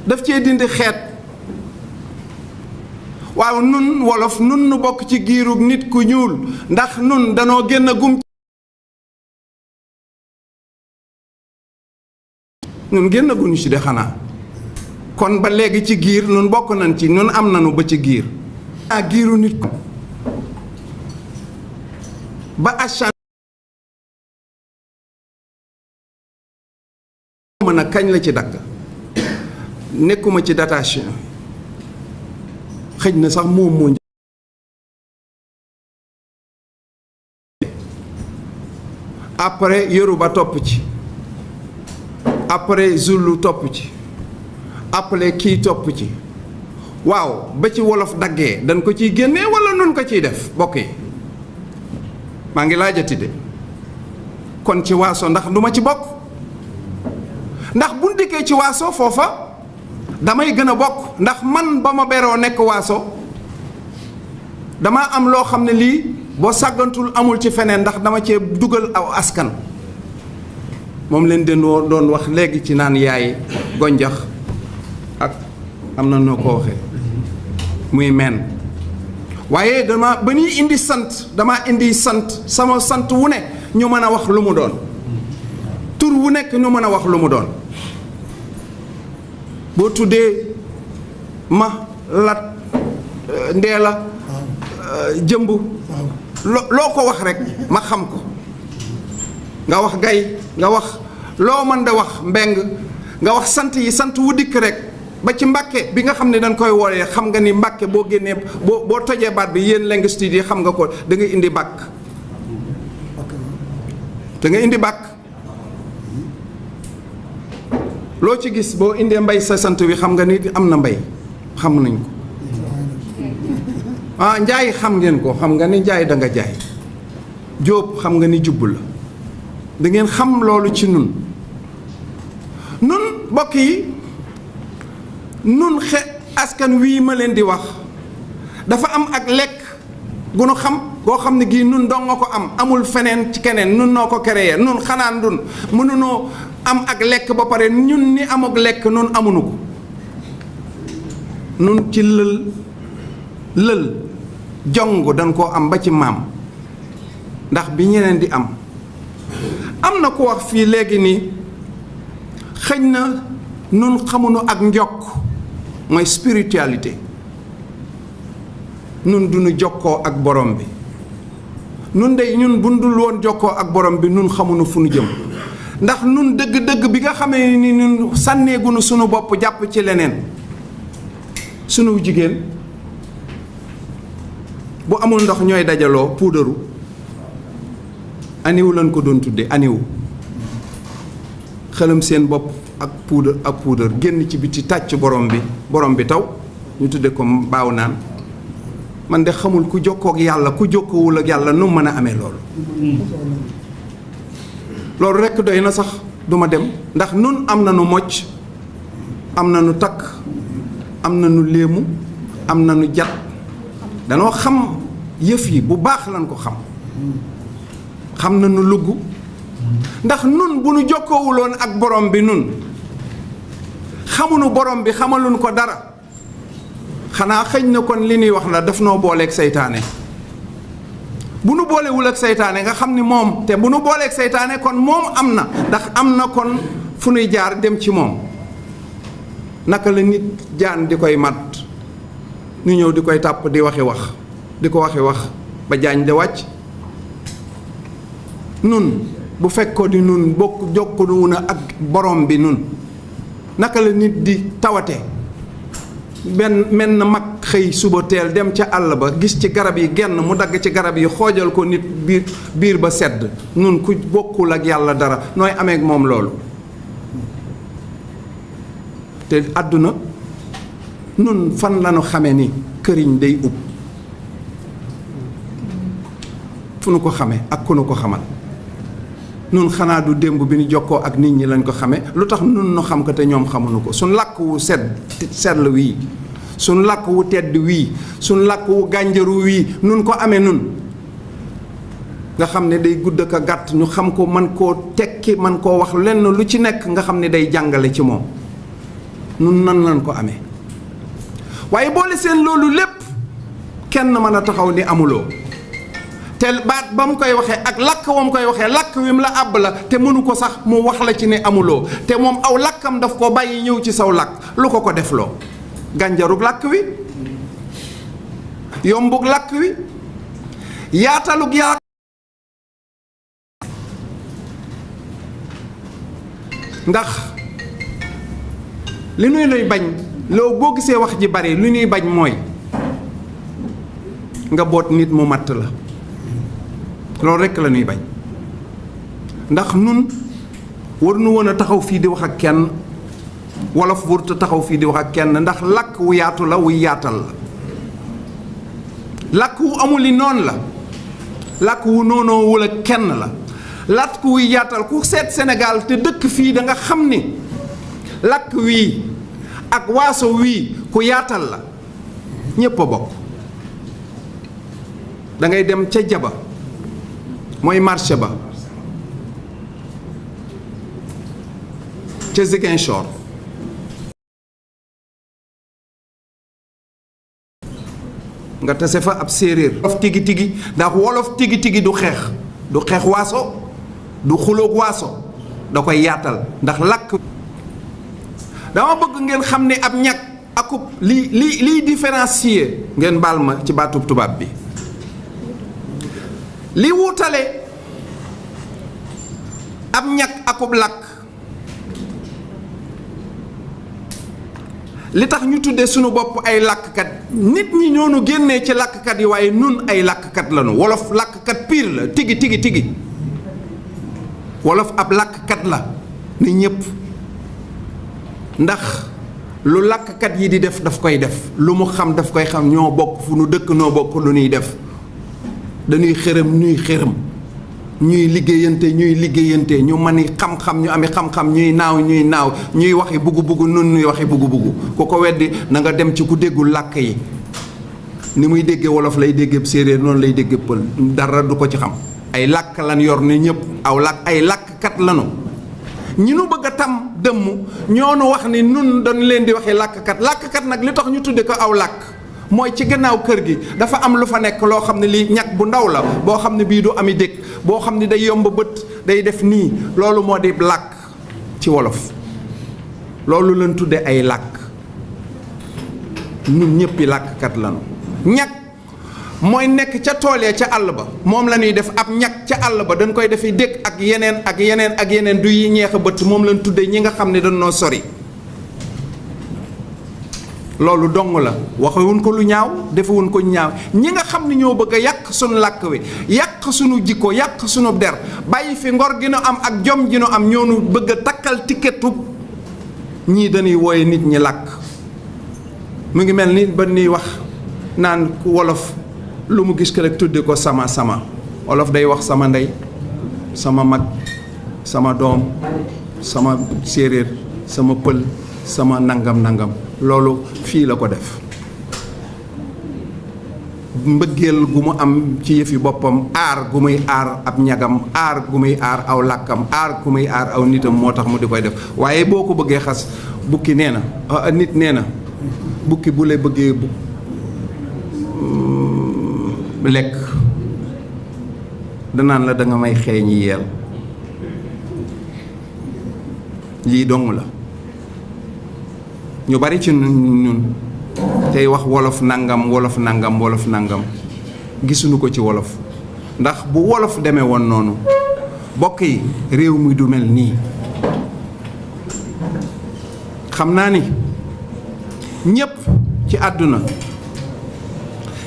daf cee dindi xeet waaw nun wolof nun nu bokk ci giirug nit ku ñuul ndax nun danoo génn gum nun génn guñu ci de xanaa kon ba léegi ci giir nun bokk nañ ci nun am nañu ba ci giir giiru nit ko ba achan mën a kañ la ci dagg nekkuma ci datation xëj na sax moom moo après Yoruba topp ci après Zulu topp ci après kii topp ci waaw ba ci wolof daggee dañ ko ciy génnee walla nun ko ciy def bokk yi maa ngi laajati de kon ci waaso ndax du ma ci bokk ndax bu ndikkee ci waaso foofa damay gën a bokk ndax man ba ma beroo nekk waaso dama am loo xam ne lii boo sàggantul amul ci feneen ndax dama cee dugal aw askan moom leen den doon wax léegi ci naan yaay gonjax ak am na noo ko waxee muy meen waaye ba ñuy indi sant dama indi sant sama sant wu ne ñu mën a wax lu mu doon tur wu nekk ñu mën a wax lu mu doon boo tuddee ma lat ndeela jëmb loo ko wax rek ma xam ko nga wax gay nga wax loo mën da wax mbeng nga wax sant yi sant wu dikk rek ba ci mbàkke bi nga xam ne dañ koy woolee xam nga ni mbàkke boo génnee boo tojee baat bi yéen linguistes yi xam nga ko da nga indi bàkk da nga indi bàkk loo ci gis boo indee mbay sa sant wi xam nga ni am na mbay xam nañ ko njaay xam ngeen ko xam nga ni njaay da nga jaay jóob xam nga ni jubb la da ngeen xam loolu ci nun mbokk yi nun askan wii ma leen di wax dafa am ak lekk gu nu xam goo xam ne gii nun dong nga ko am amul feneen ci keneen nun noo ko créé nun xanaa ndun mënunoo am ak lekk ba pare ñun ni am ak lekk nun amunu ko nun ci lël jong dañ koo am ba ci maam ndax bi ñeneen di am na ko wax fii léegi nii xëj na nun xamunu ak njokk mooy spiritualité nun duñu jokkoo ak borom bi nun dey ñun bu dul woon jokkoo ak borom bi nun xamunu fu nu jëm ndax nun dëgg-dëgg bi nga xamee ni nun sànneegunu sunu bopp jàpp ci leneen sunu jigéen bu amul ndox ñooy dajaloo puudaru aniw lañ ko doon tudde aniw xelam seen bopp ak puudar génn ci biti tàcc borom bi taw ñu tudde ko baaw naan man de xamul ku jokkoo ak yàlla ku jokkoowul ak yàlla nu mën a amee loolu rekk doy na sax duma dem ndax nun am na nu mocc am na nu takk am na nu léemu am na nu jat danoo xam yëf yi bu baax lan ko xam na nu lugg ndax nun bu nu jokkoowuloon ak borom bi nun xamunu borom bi xamaluñ ko dara xanaa xëj na kon li ñuy wax la daf noo booleeg seytaane bu nu boolewul ak seytaane nga xam ni moom te bu nu booleeg seytaane kon moom am na ndax am na kon fu nuy jaar dem ci moom naka la nit jaan di koy mat ñu ñëw di koy tàpp di waxi wax di ko waxi wax ba jaañ de wàcc nun bu fekkoo di nun bokk jokkuwu na ak borom bi nun naka la nit di tawate menn mag xëy suba teel dem ca àll ba gis ci garab yi genn mu dagg ci garab yi xoojal ko nit biir ba sedd nun ku bokkul ak yàlla dara nooy amee ak moom loolu te àdduna nun fan lañu xame ni këriñ day ub fu nu ko xame ak ku nu ko xamal nun xanaa du démb bi ñu jokkoo ak nit ñi lañ ko xame lu tax nun nu xam ko te ñoom xamuñu ko suñ làkk wu sell wii suñ làkk wu tedd wii suñ làkk wu gànjaru wii nun ko amee nun nga xam ne day gudd ak a gàtt ñu xam ko man koo tekki man koo wax lenn lu ci nekk nga xam ne day jàngale ci moom nun nan lañ ko amee waaye boole seen loolu lépp kenn mën a taxaw ni amuloo te baat ba mu koy waxee ak làkk wa mu koy waxee làkk wi mu la àbb la te mënu ko sax mu wax la ci ne amuloo te moom aw làkkam daf ko bàyyi ñëw ci saw làkk lu ko defloo gànjarug làkk wi yombug làkk wi yaatalug yaa ndax li nuy lay bañ loo boo gisee wax ji bari li ñuy bañ mooy nga boot nit mu matt la loolu rekk la ñuy bañ ndax nun war nu woon a taxaw fii di wax ak kenn wolof warut a taxaw fii di wax ak kenn ndax làkk wu yaatu la wuy yaatal la làkk wu amul li noonu la làkk wu noonoo wala kenn la làkk wuy yaatal ku seet Sénégal te dëkk fii da nga xam ni làkk wii ak waaso wii ku yaatal la ñépp a bokk da ngay dem ca jaba mooy marché ba ca Ziguinchor nga tase fa ab séeréer wolof tigi tigi ndax wolof tigi tigi du xeex waaso du xuloog waaso da koy yaatal ndax làkk dama bëgg ngeen xam ne ab ñag akub liy différencier ngeen baal ma ci baatub tubaab bi li wutale ab ñag akub làkk li tax ñu tuddee sunu bopp ay làkkkat nit ñi ñoonu génnee ci làkkkat yi waaye nun ay làkkkat lañu wolof làkkkat pire la tigi tigi tigi wolof ab làkkkat la ni ñépp ndax lu làkkkat yi di def daf koy def lu mu xam daf koy xam ñoo bokk fu nu dëkk noo bokk lu ñuy def dañuy xërëm ñuy xërëm ñuy liggéeyante ñu mani xam-xam ñu ami xam-xam ñuy naaw ñuy waxi buggu nun ñuy waxi buggu ku ko weddi na nga dem ci ku déggul làkk yi ni muy déggee wolof lay déggee séeréer noonu lay déggee pël dara du ko ci xam ay làkk lan yor ne ñëpp ay làkkkat lanu ñi nu bëgg a tam dëmm ñoonu wax ni nun dañ leen di waxee làkkkat nag li tax ñu tudde ko aw làkk mooy ci gannaaw kër gi dafa am lu fa nekk loo xam ne lii ñag bu ndaw la boo xam ne bii du ami dëkk boo xam ne day yomb bët day def nii loolu moo di làkk ci wolof loolu lañ tudde ay làkk ñun ñëppi làkkkat lañu ñag mooy nekk ca tool ya ca àll ba moom la ñuy def ab ñag ca àll ba dañ koy defi dëkk ak yeneen du yi ñeex a bët moom lañ tudde ñi nga xam ne dañ noo sori loolu dong la waxewuñ ko lu ñaaw defewuñ ko ñaaw ñi nga xam ne ñoo bëgg a yàq sunu làkk wi yàq sunu jikko yàq sunu der bàyyi fi ngor gi nu am ak jom ji nu am ñoonu bëgg a takkal tiketu ñii dañuy wooye nit ñi làkk mu ngi mel ni ba nuy wax naan wolof lu mu gis ko rek tudde ko sama wolof day wax sama ndey sama mag sama doom sama séeréer sama pël sama nangam loolu fii la ko def mbëggeel gu mu am ci yëfi boppam aar gu muy aar ab ñagam aar gu muy aar aw làkkam aar gu muy aar aw nitam moo tax mu di koy def waaye boo ko bëggee xas bukki nee na nit nee na bukki bu lay bëggee lekk danaan la danga may xeeñi yeel lii dong la ñu bari ci ñun tey wax wolof nangam gisuñu ko ci wolof ndax bu wolof demee woon noonu bokk yi réew mi du mel nii xam naa ni ñépp ci àdduna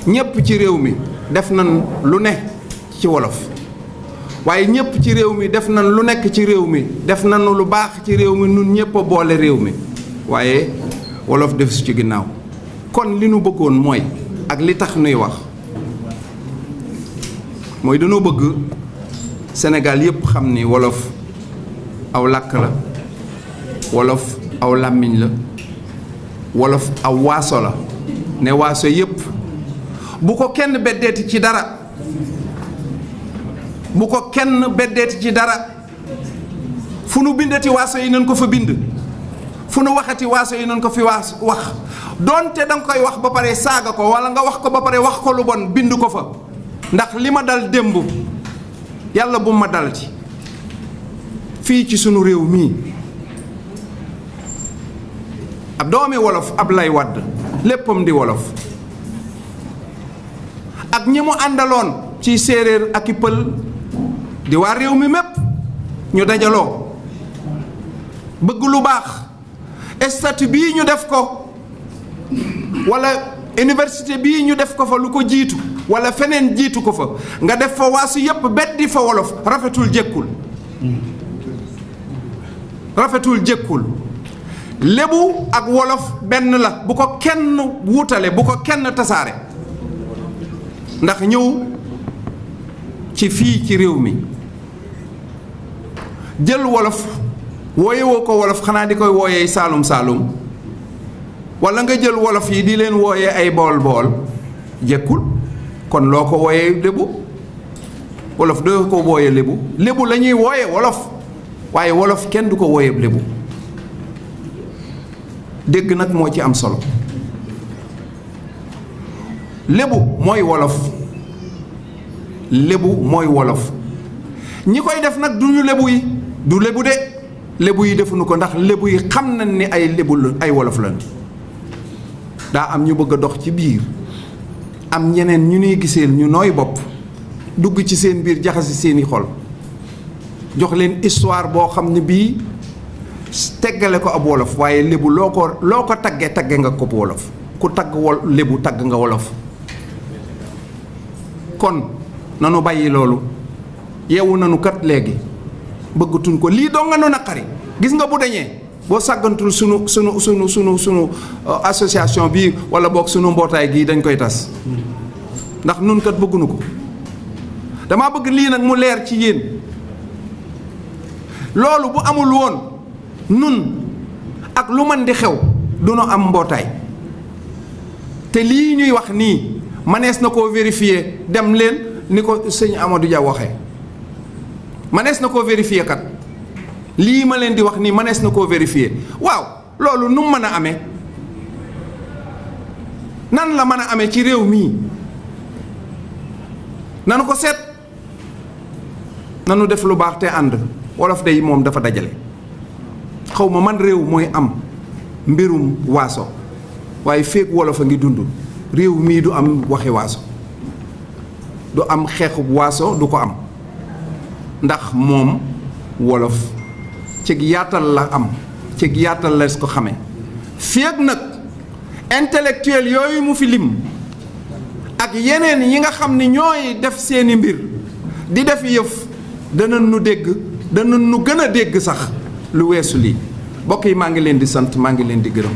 ñépp ci réew mi def nañ lu ne ci wolof waaye ñépp ci réew mi def nañ lu nekk ci réew mi def nañu lu baax ci réew mi nun ñépp a boole réew mi waaye wolof def su ci ginnaaw kon li nu bëggoon mooy ak li tax nuy wax mooy dañoo bëgg Sénégal yépp xam ni wolof aw làkk la wolof aw làmmiñ la wolof aw waaso la ne waaso yépp bu ko kenn beddeeti ci dara fu nu bindati waaso yi nañ ko fa bind fu nu waxati waaso yi nañ ko fi wax doonte danga koy wax ba pare saaga ko walla nga wax ko ba pare wax ko lu bon bind ko fa ndax li ma dal démb yàlla bu ma dal ci fii ci sunu réew mii ab doomi wolof Ablaye Wade léppam di wolof ak ñi mu àndaloon ci séeréer ak i pël di waa réew mi mépp ñu dajaloo bëgg lu baax statut bii ñu def ko walla université bii ñu def ko fa lu ko jiitu walla feneen jiitu ko fa nga def fa waasu yépp beddi fa wolof rafetul jékkul lébu ak wolof benn la bu ko kenn wuutale bu ko kenn tasaare ndax ñëw ci fii ci réew mi jël wolof wooye woo ko wolof xanaa di koy wooyee saalum saalum walla nga jël wolof yi di leen wooyee ay bool bool jekkul kon loo ko wooyee lébu wolof doo ko wooyee lébu lébu la ñuy wooyee wolof waaye wolof kenn du ko wooyee lébu dégg nag moo ci am solo lébu mooy wolof lébu mooy wolof ñi koy def nag du ñu lébu yi du lébu de lébu yi defuñu ko ndax lébu yi xam nañ ni ay lébu la ay wolof lañ daa am ñu bëgg a dox ci biir am ñeneen ñu nuy giseel ñu nooy bopp dugg ci seen biir jaxasi seeni xol jox leen histoire boo xam ne bii teggale ko ab wolof waaye lébu loo ko tagge nga ko wolof ku tagg lébu tagg nga wolof kon nanu bàyyi loolu yeewu nanu kat léegi bëggatuñ ko lii doo nga nu naqari gis nga bu dañee boo sàggantul sunu association bi wala boog sunu mbootaay gii dañ koy tas ndax nun kat bëggunu ko dama bëgg lii nag mu leer ci yéen loolu bu amul woon nun ak lu mën di xew du nu am mbootaay te lii ñuy wax nii manees na koo vérifier dem leen ni ko sëñ Amadou Dia waxee manees na koo vérifier kat lii ma leen di wax nii manees na koo vérifier waaw loolu nu mën a amee nan la mën a amee ci réew mii nanu ko seet nanu def lu baax te ànd wolof day moom dafa dajale xaw ma man réew mooy am mbirum waaso waaye feek wolof a ngi dund réew mii du am waxi waaso du am xeexub waaso du ko am ndax moom wolof ci yaatal la am ci yaatal la ko xamee feek nag intellectuel yooyu mu fi lim ak yeneen yi nga xam ni ñooy def seeni mbir di def yëf dana nu dégg dana nu gën a dégg sax lu weesu lii mbokk yi maa ngi leen di sant maa ngi leen di gërëm.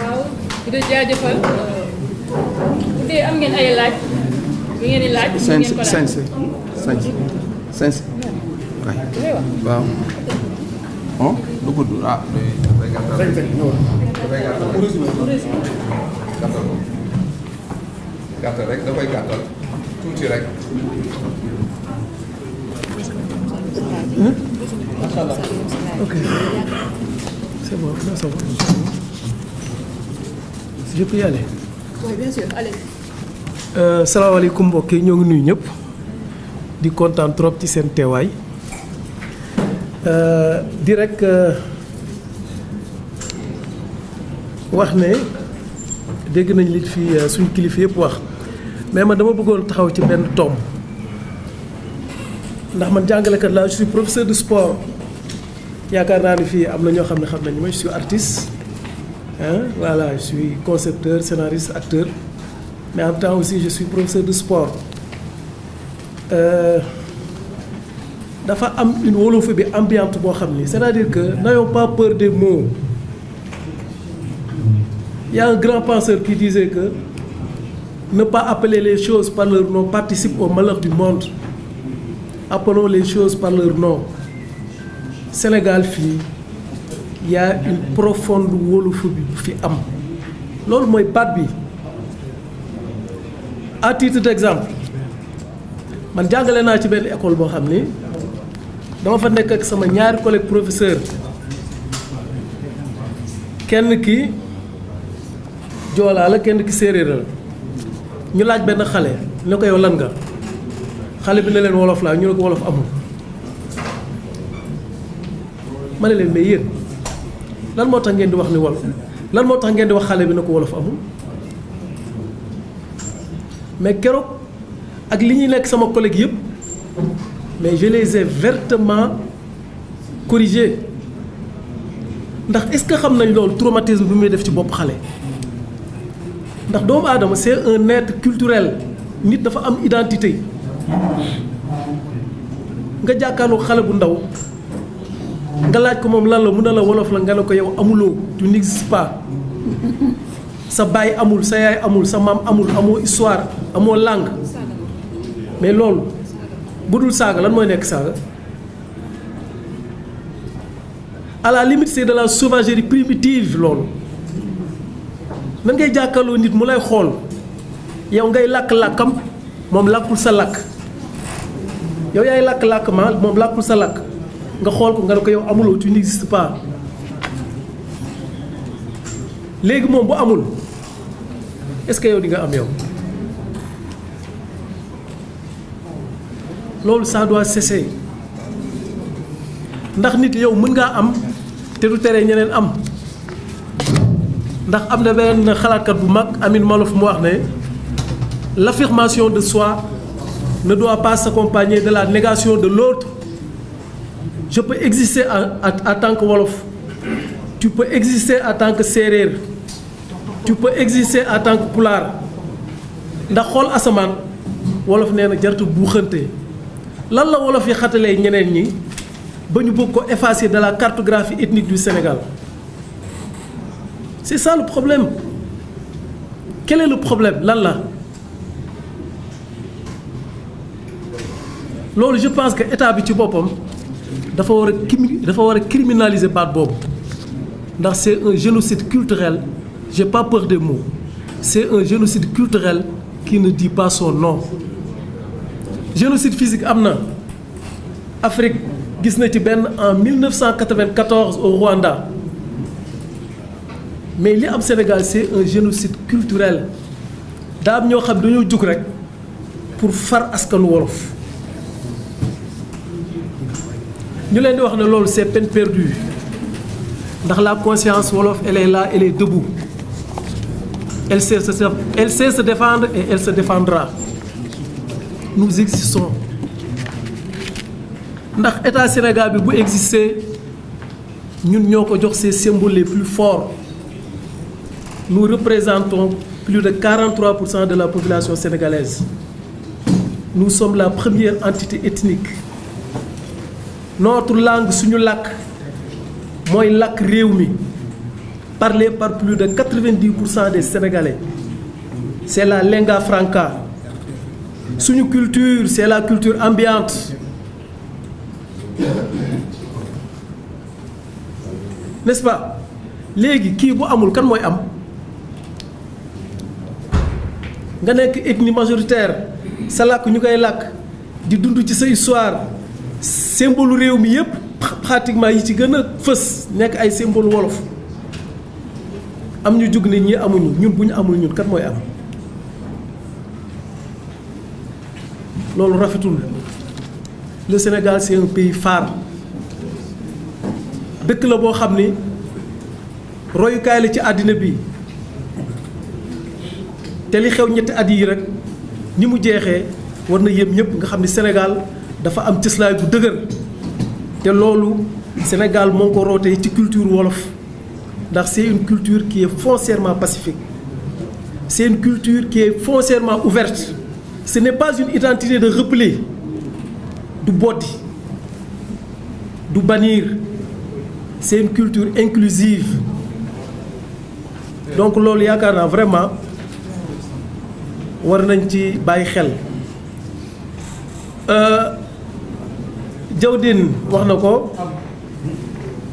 waaw di jaajëfal bu dee am ngeen ay laaj bu ngeen di laaj. ngeen ko laaj sañ waaw. oh lu gudd ah dafay gàttal rek dafay gàttal tuuti rek. Ok. C'est bon, là, ça va. Je peux y aller? Oui, bien sûr, allez. Salaamaaleykum mbokk yi ñoo ngi nuyu ñëpp di kontaan trop ci seen teewaay di rek wax ne dégg nañ li fi suñu kilifa yëpp wax mais man dama bëggoon taxaw ci benn tomb ndax man jàngalekat laa je suis professeur de sport yaakaar naa ni fii am na ñoo xam ne xam nañu ma je suis artiste voilà je suis concepteur scénariste acteur mais en même temps aussi je suis professeur de sport dafa am une wolophobie ambiante boo xam ni c'est-à-dire que n'ayons pas peur des mots. Il y a un grand penseur qui disait que ne pas appeler les choses par leur nom participe au malheur du monde. Appelons les choses par leur nom. Sénégal fii il y a une profonde wolophobie bu fi am loolu mooy baat bi à titre d'exemple man jàngale naa ci benn école boo xam ni dama fa nekk ak sama ñaari collègue professeur kenn ki joolaa la kenn ki séeréer la ñu laaj benn xale ne ko yow lan nga xale bi ne leen wolof laa ñu ne ko wolof amul ma ne leen mais yéen lan moo tax ngeen di wax ni wolof lan moo tax ngeen di wax xale bi ne ko wolof amul mais keroog ak li ñuy nekk sama collègue yëpp mais je les ai vertement corrigés ndax est-ce que xam nañ loolu traumatisme bi muy def ci bopp xale ndax doomu aadama c'est un être culturel nit dafa am identité nga jàkkaarloo xale bu ndaw nga laaj ko moom lan la mun na la wolof la nga ne ko yow amuloo tu n'existes pas sa baay amul sa yaay amul sa maam amul amoo histoire amoo langue mais loolu bu dul saaga lan mooy nekk saaga à la limite c'est de la sauvagerie primitive loolu nan ngay jàkkaarloo nit mu lay xool yow ngay làkk-làkkam moom làkkul sa làkk yow yaay làkk-làkk ma moom làkkul sa làkk nga xool ko nga ne ko yow amuloo tu n'existe pas léegi moom bu amul est-ce que yow di nga am yow loolu ça doit cesser ndax nit yow mën ngaa am te du tere ñeneen am ndax am na benn xalaatkat bu mag Amin Malouf mu wax ne l'affirmation de soi ne doit pas s'accompagner de la négation de l'autre. Je peux exister en tant que Wolof, tu peux exister en tant que Séeréer, tu peux exister en tant que Pulaar ndax xool asamaan Wolof nee na jartu buuxante lan la Wolof yi xatalee ñeneen ñi ba ñu bëgg ko effacer de la cartographie ethnique du Sénégal. C'est ça le problème. Quel est le problème lan la loolu je pense que état bi ci boppam dafa war a criminaliser baat boobu ndax c'est un génocide culturel j'ai pas peur des mots c'est un génocide culturel qui ne dit pas son nom. Génocide physique am na Afrique gis na ci benn en 1994 au Rwanda mais li am Sénégal c'est un génocide culturel daa am ñoo xam dañoo jug rek pour far askanu wolof ñu leen di wax ne loolu c'est peine perdue ndax la conscience wolof elle est là, elle est debout, elle sait se défendre et elle se défendra. Nous existons ndax état Sénégal bi bu exister ñun ñoo ko jox ces symboles les plus forts. Nous représentons plus de 43% de la population sénégalaise. Nous sommes la première entité ethnique. Notre langue suñu làkk mooy làkk réew mi parlée par plus de 90% des Sénégalais. C'est la lingua franca. Suñu culture, c'est la culture ambiante. N'est-ce pas? Léegi kii bu amul kan mooy am nga nekk ethnie majoritaire sa làkk ñu koy làkk di dund ci sa histoire symbole réew mi yépp pratiquement yi ci gën a fës nekk ay symbole wolof am ñu jug ne ñi amuñu ñun bu ñu amul ñun kan mooy am loolu rafetul. Le Sénégal c'est un pays phare dëkk la boo xam ni royukaay la ci àddina bi te li xew ñetti at yi rek ñi mu jeexee war na yëm ñëpp nga xam ni Sénégal dafa am cëslaay bu dëgër te loolu Sénégal moo ko rootee ci culture wolof ndax c'est une culture qui est foncièrement pacifique, c'est une culture qui est foncièrement ouverte. Ce n'est pas une identité de repli, du boddi, du bannir, c'est une culture inclusive. Donc loolu yaakaar naa vraiment war nañ ci bàyyi xel. Jawdin wax na ko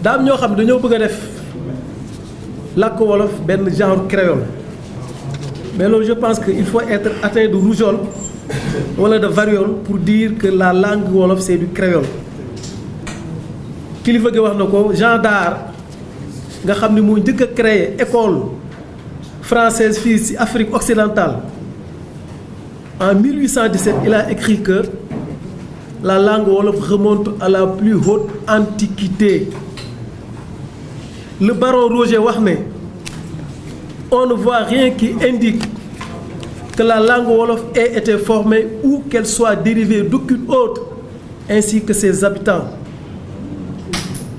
daa am ñoo xam dañoo bëgg a def làkk wolof benn genre créole mais loolu je pense que il faut être atteint de rougeole wala de variole pour dire que la langue wolof c'est du créole. Kilifa gi wax na ko Jean Dard nga xam ni moo njëkk a créer école française fii ci Afrique occidentale en 1817 il a écrit que la langue wolof remonte à la plus haute antiquité. Le baron Roger wax ne on ne voit rien qui indique que la langue wolof ait été formée ou qu'elle soit dérivée d'aucune autre ainsi que ses habitants.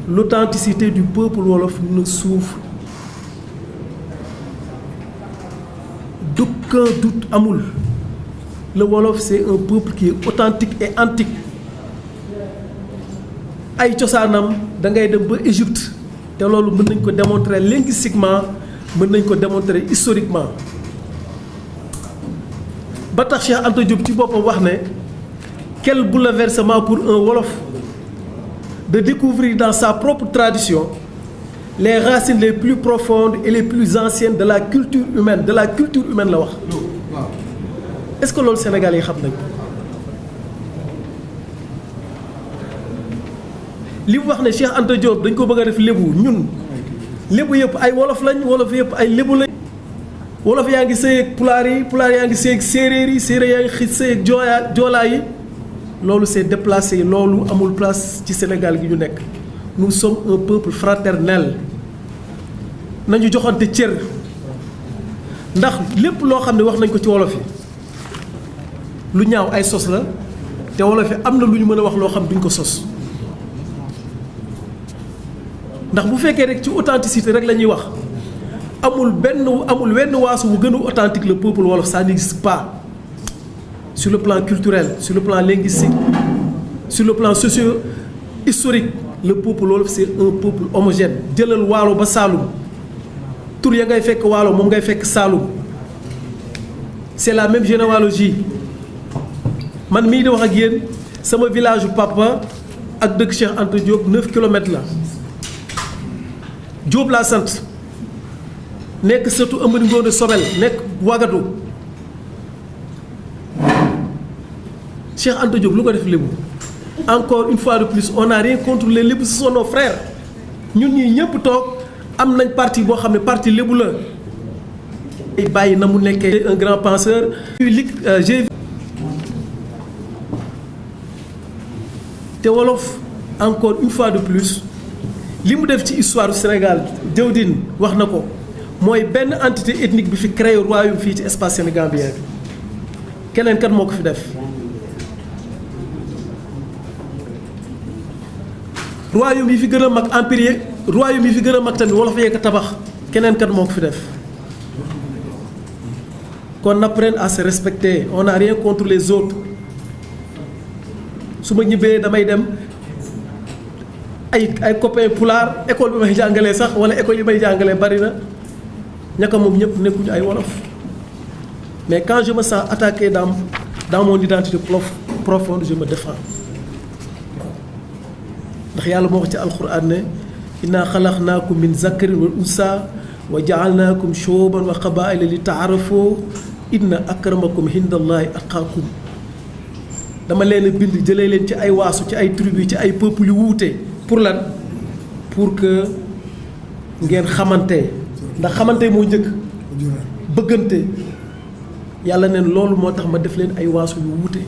L'authenticité du peuple wolof ne souffre d'aucun doute amul. Le wolof c'est un peuple qui est authentique et antique. Ay cosaanam da ngay dem ba Égypte te loolu mën nañ ko démontrer linguistiquement mën nañ ko démontrer historiquement ba tax Cheikh Anta Diop ci boppam wax ne quel bouleversement pour un wolof de découvrir dans sa propre tradition les racines les plus profondes et les plus anciennes de la culture humaine la wax est-ce que loolu Sénégal yi xam nañ li mu wax ne Cheikh Anta Diop dañ ko bëgg a def lébu ñun lébu yëpp ay wolof lañ wolof yëpp ay lébu lañ wolof yaa ngi sëy ak pulaar yaa ngi sëy ak séeréer yaa ngi sëy ak joolaa yi loolu c'est déplacé loolu amul place ci Sénégal gi ñu nekk nous sommes un peuple fraternel nañu joxante cër ndax lépp loo xam ne wax nañ ko ci wolof yi lu ñaaw ay sos la te wolof yi am na lu ñu mën a wax loo xam duñ ko sos ndax bu fekkee rek ci authenticité rek la ñuy wax amul wenn waasu bu gën a authentique le peuple wolof ça n'existe pas sur le plan culturel sur le plan linguistique sur le plan socio-historique le peuple wolof c'est un peuple homogène jëlal waalo ba Saalum tur ya ngay fekk waalo moom ngay fekk Saalum c'est la même généalogie man mii di wax ak yéen sama village papa ak dëkk Cheikh Anta Diop 9 kilomètres la Diop laa sant nekk surtout Amady Ngoone Sobel nekk Wagadu Cheikh Anta Diop lu ko def lébu encore une fois de plus on n'a rien contre les lébu ce sont nos frères ñun ñii ñëpp toog am nañ parti boo xam ne parti lébu la bàyyi na mu nekkee un grand penseur j'ai te wolof encore une fois de plus li mu def ci histoire du Sénégal Déwdine wax na ko mooy benn entité ethnique bi fi créé royaume fii ci espace sénégambien bi keneen kat moo ko fi def royaume yi fi gën a mag empire royaume yi fi gën a mag tamit wolof yee ko tabax keneen kat moo ko fi def qu'on apprenne à se respecter on n'a rien contre les autres su ma ñibbee damay dem ay copains pulaar école bi may jàngalee sax wala école yi may jàngalee bari na ñaka moom ñëpp nekkuñu ay wolof mais quand je me sens attaqué dans mon identité profonde je me défends ndax yàlla moo wax ci alquran ne inna xalaqnaakum min zakarin wa unsa wa jaalnaakum shuuban wa qabaa'ila li taarafu inna akramakum hindallahi atqaakum dama leen a bind jëlee leen ci ay waasu ci ay tribu ci ay peuples yu wuute pour lan pour que ngeen xamante ndax xamante moo njëkk bëggante yàlla neen loolu moo tax ma def leen ay waasu yu wuute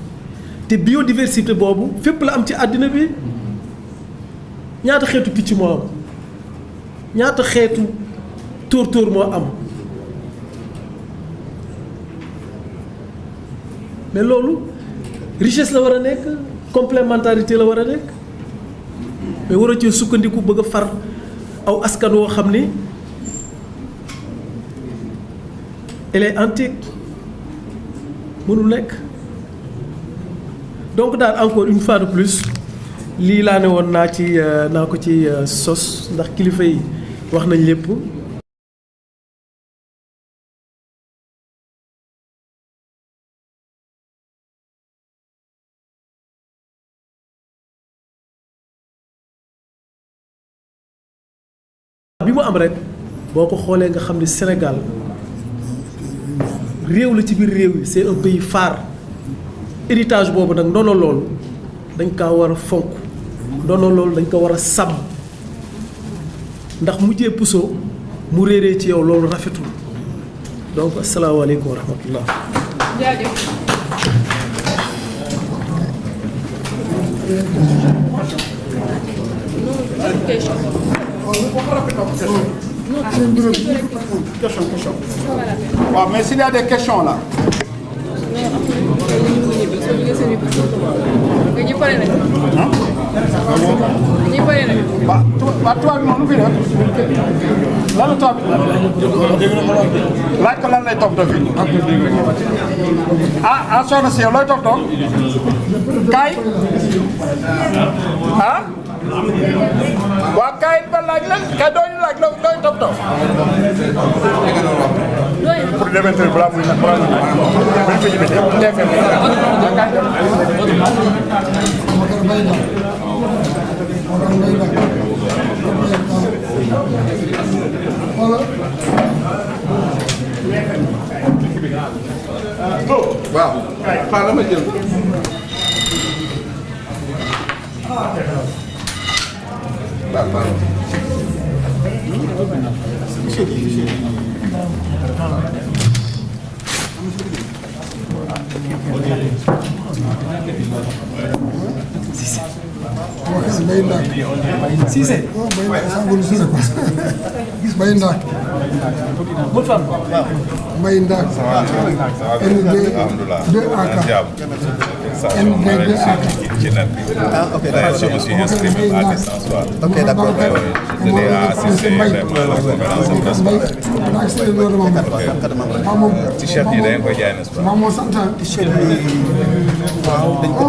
te biodiversité boobu fépp la am ci àddina bi ñaata xeetu picc moo am ñaata xeetu tóor-tóor moo am mais loolu richesse la war a nekk complémentarité la war a nekk mais war a ci sukkandiku bëgg a far aw askan woo xam ni elle est antique mënul nekk donc daal encore une fois de plus lii laa ne woon naa ko ci sos ndax kilifa yi wax nañ lépp bi mu am rek boo ko xoolee nga xam ni Sénégal réew la ci biir réew yi c'est un pays phare héritage boobu nag ndono loolu dañ kaa war a fonk ndono loolu dañ ko war a sàmm ndax mujjee puso mu réeree ci yow loolu rafetul donc asalaamaaleykum wa rahmatullah. jaajëf. waaw mais s'il y a des questions là. waaw tubaab bi moom lu fi def lan la tubaab bi laaj ko lan lay toppatoo fii soxna si yow looy toppatoo kaay waa kayit ba laaj lan kay doo ñu laaj doo ñu topp topp. pour démentir balaa muy nag balaa muy nag bu ñu ko waaw xaaral ma jël. Cissé. Mbaye Ndak. Mbaye Ndak. ND 2AK. ND 2AK. Ah, ok, d'accord. Je me suis inscrit même à distance. Ok, d'accord. Je l'ai assisté vraiment à la conférence de presse. T-shirt yi dañ koy jaay, n'est-ce pas? Maman Santa. Waaw dañ ko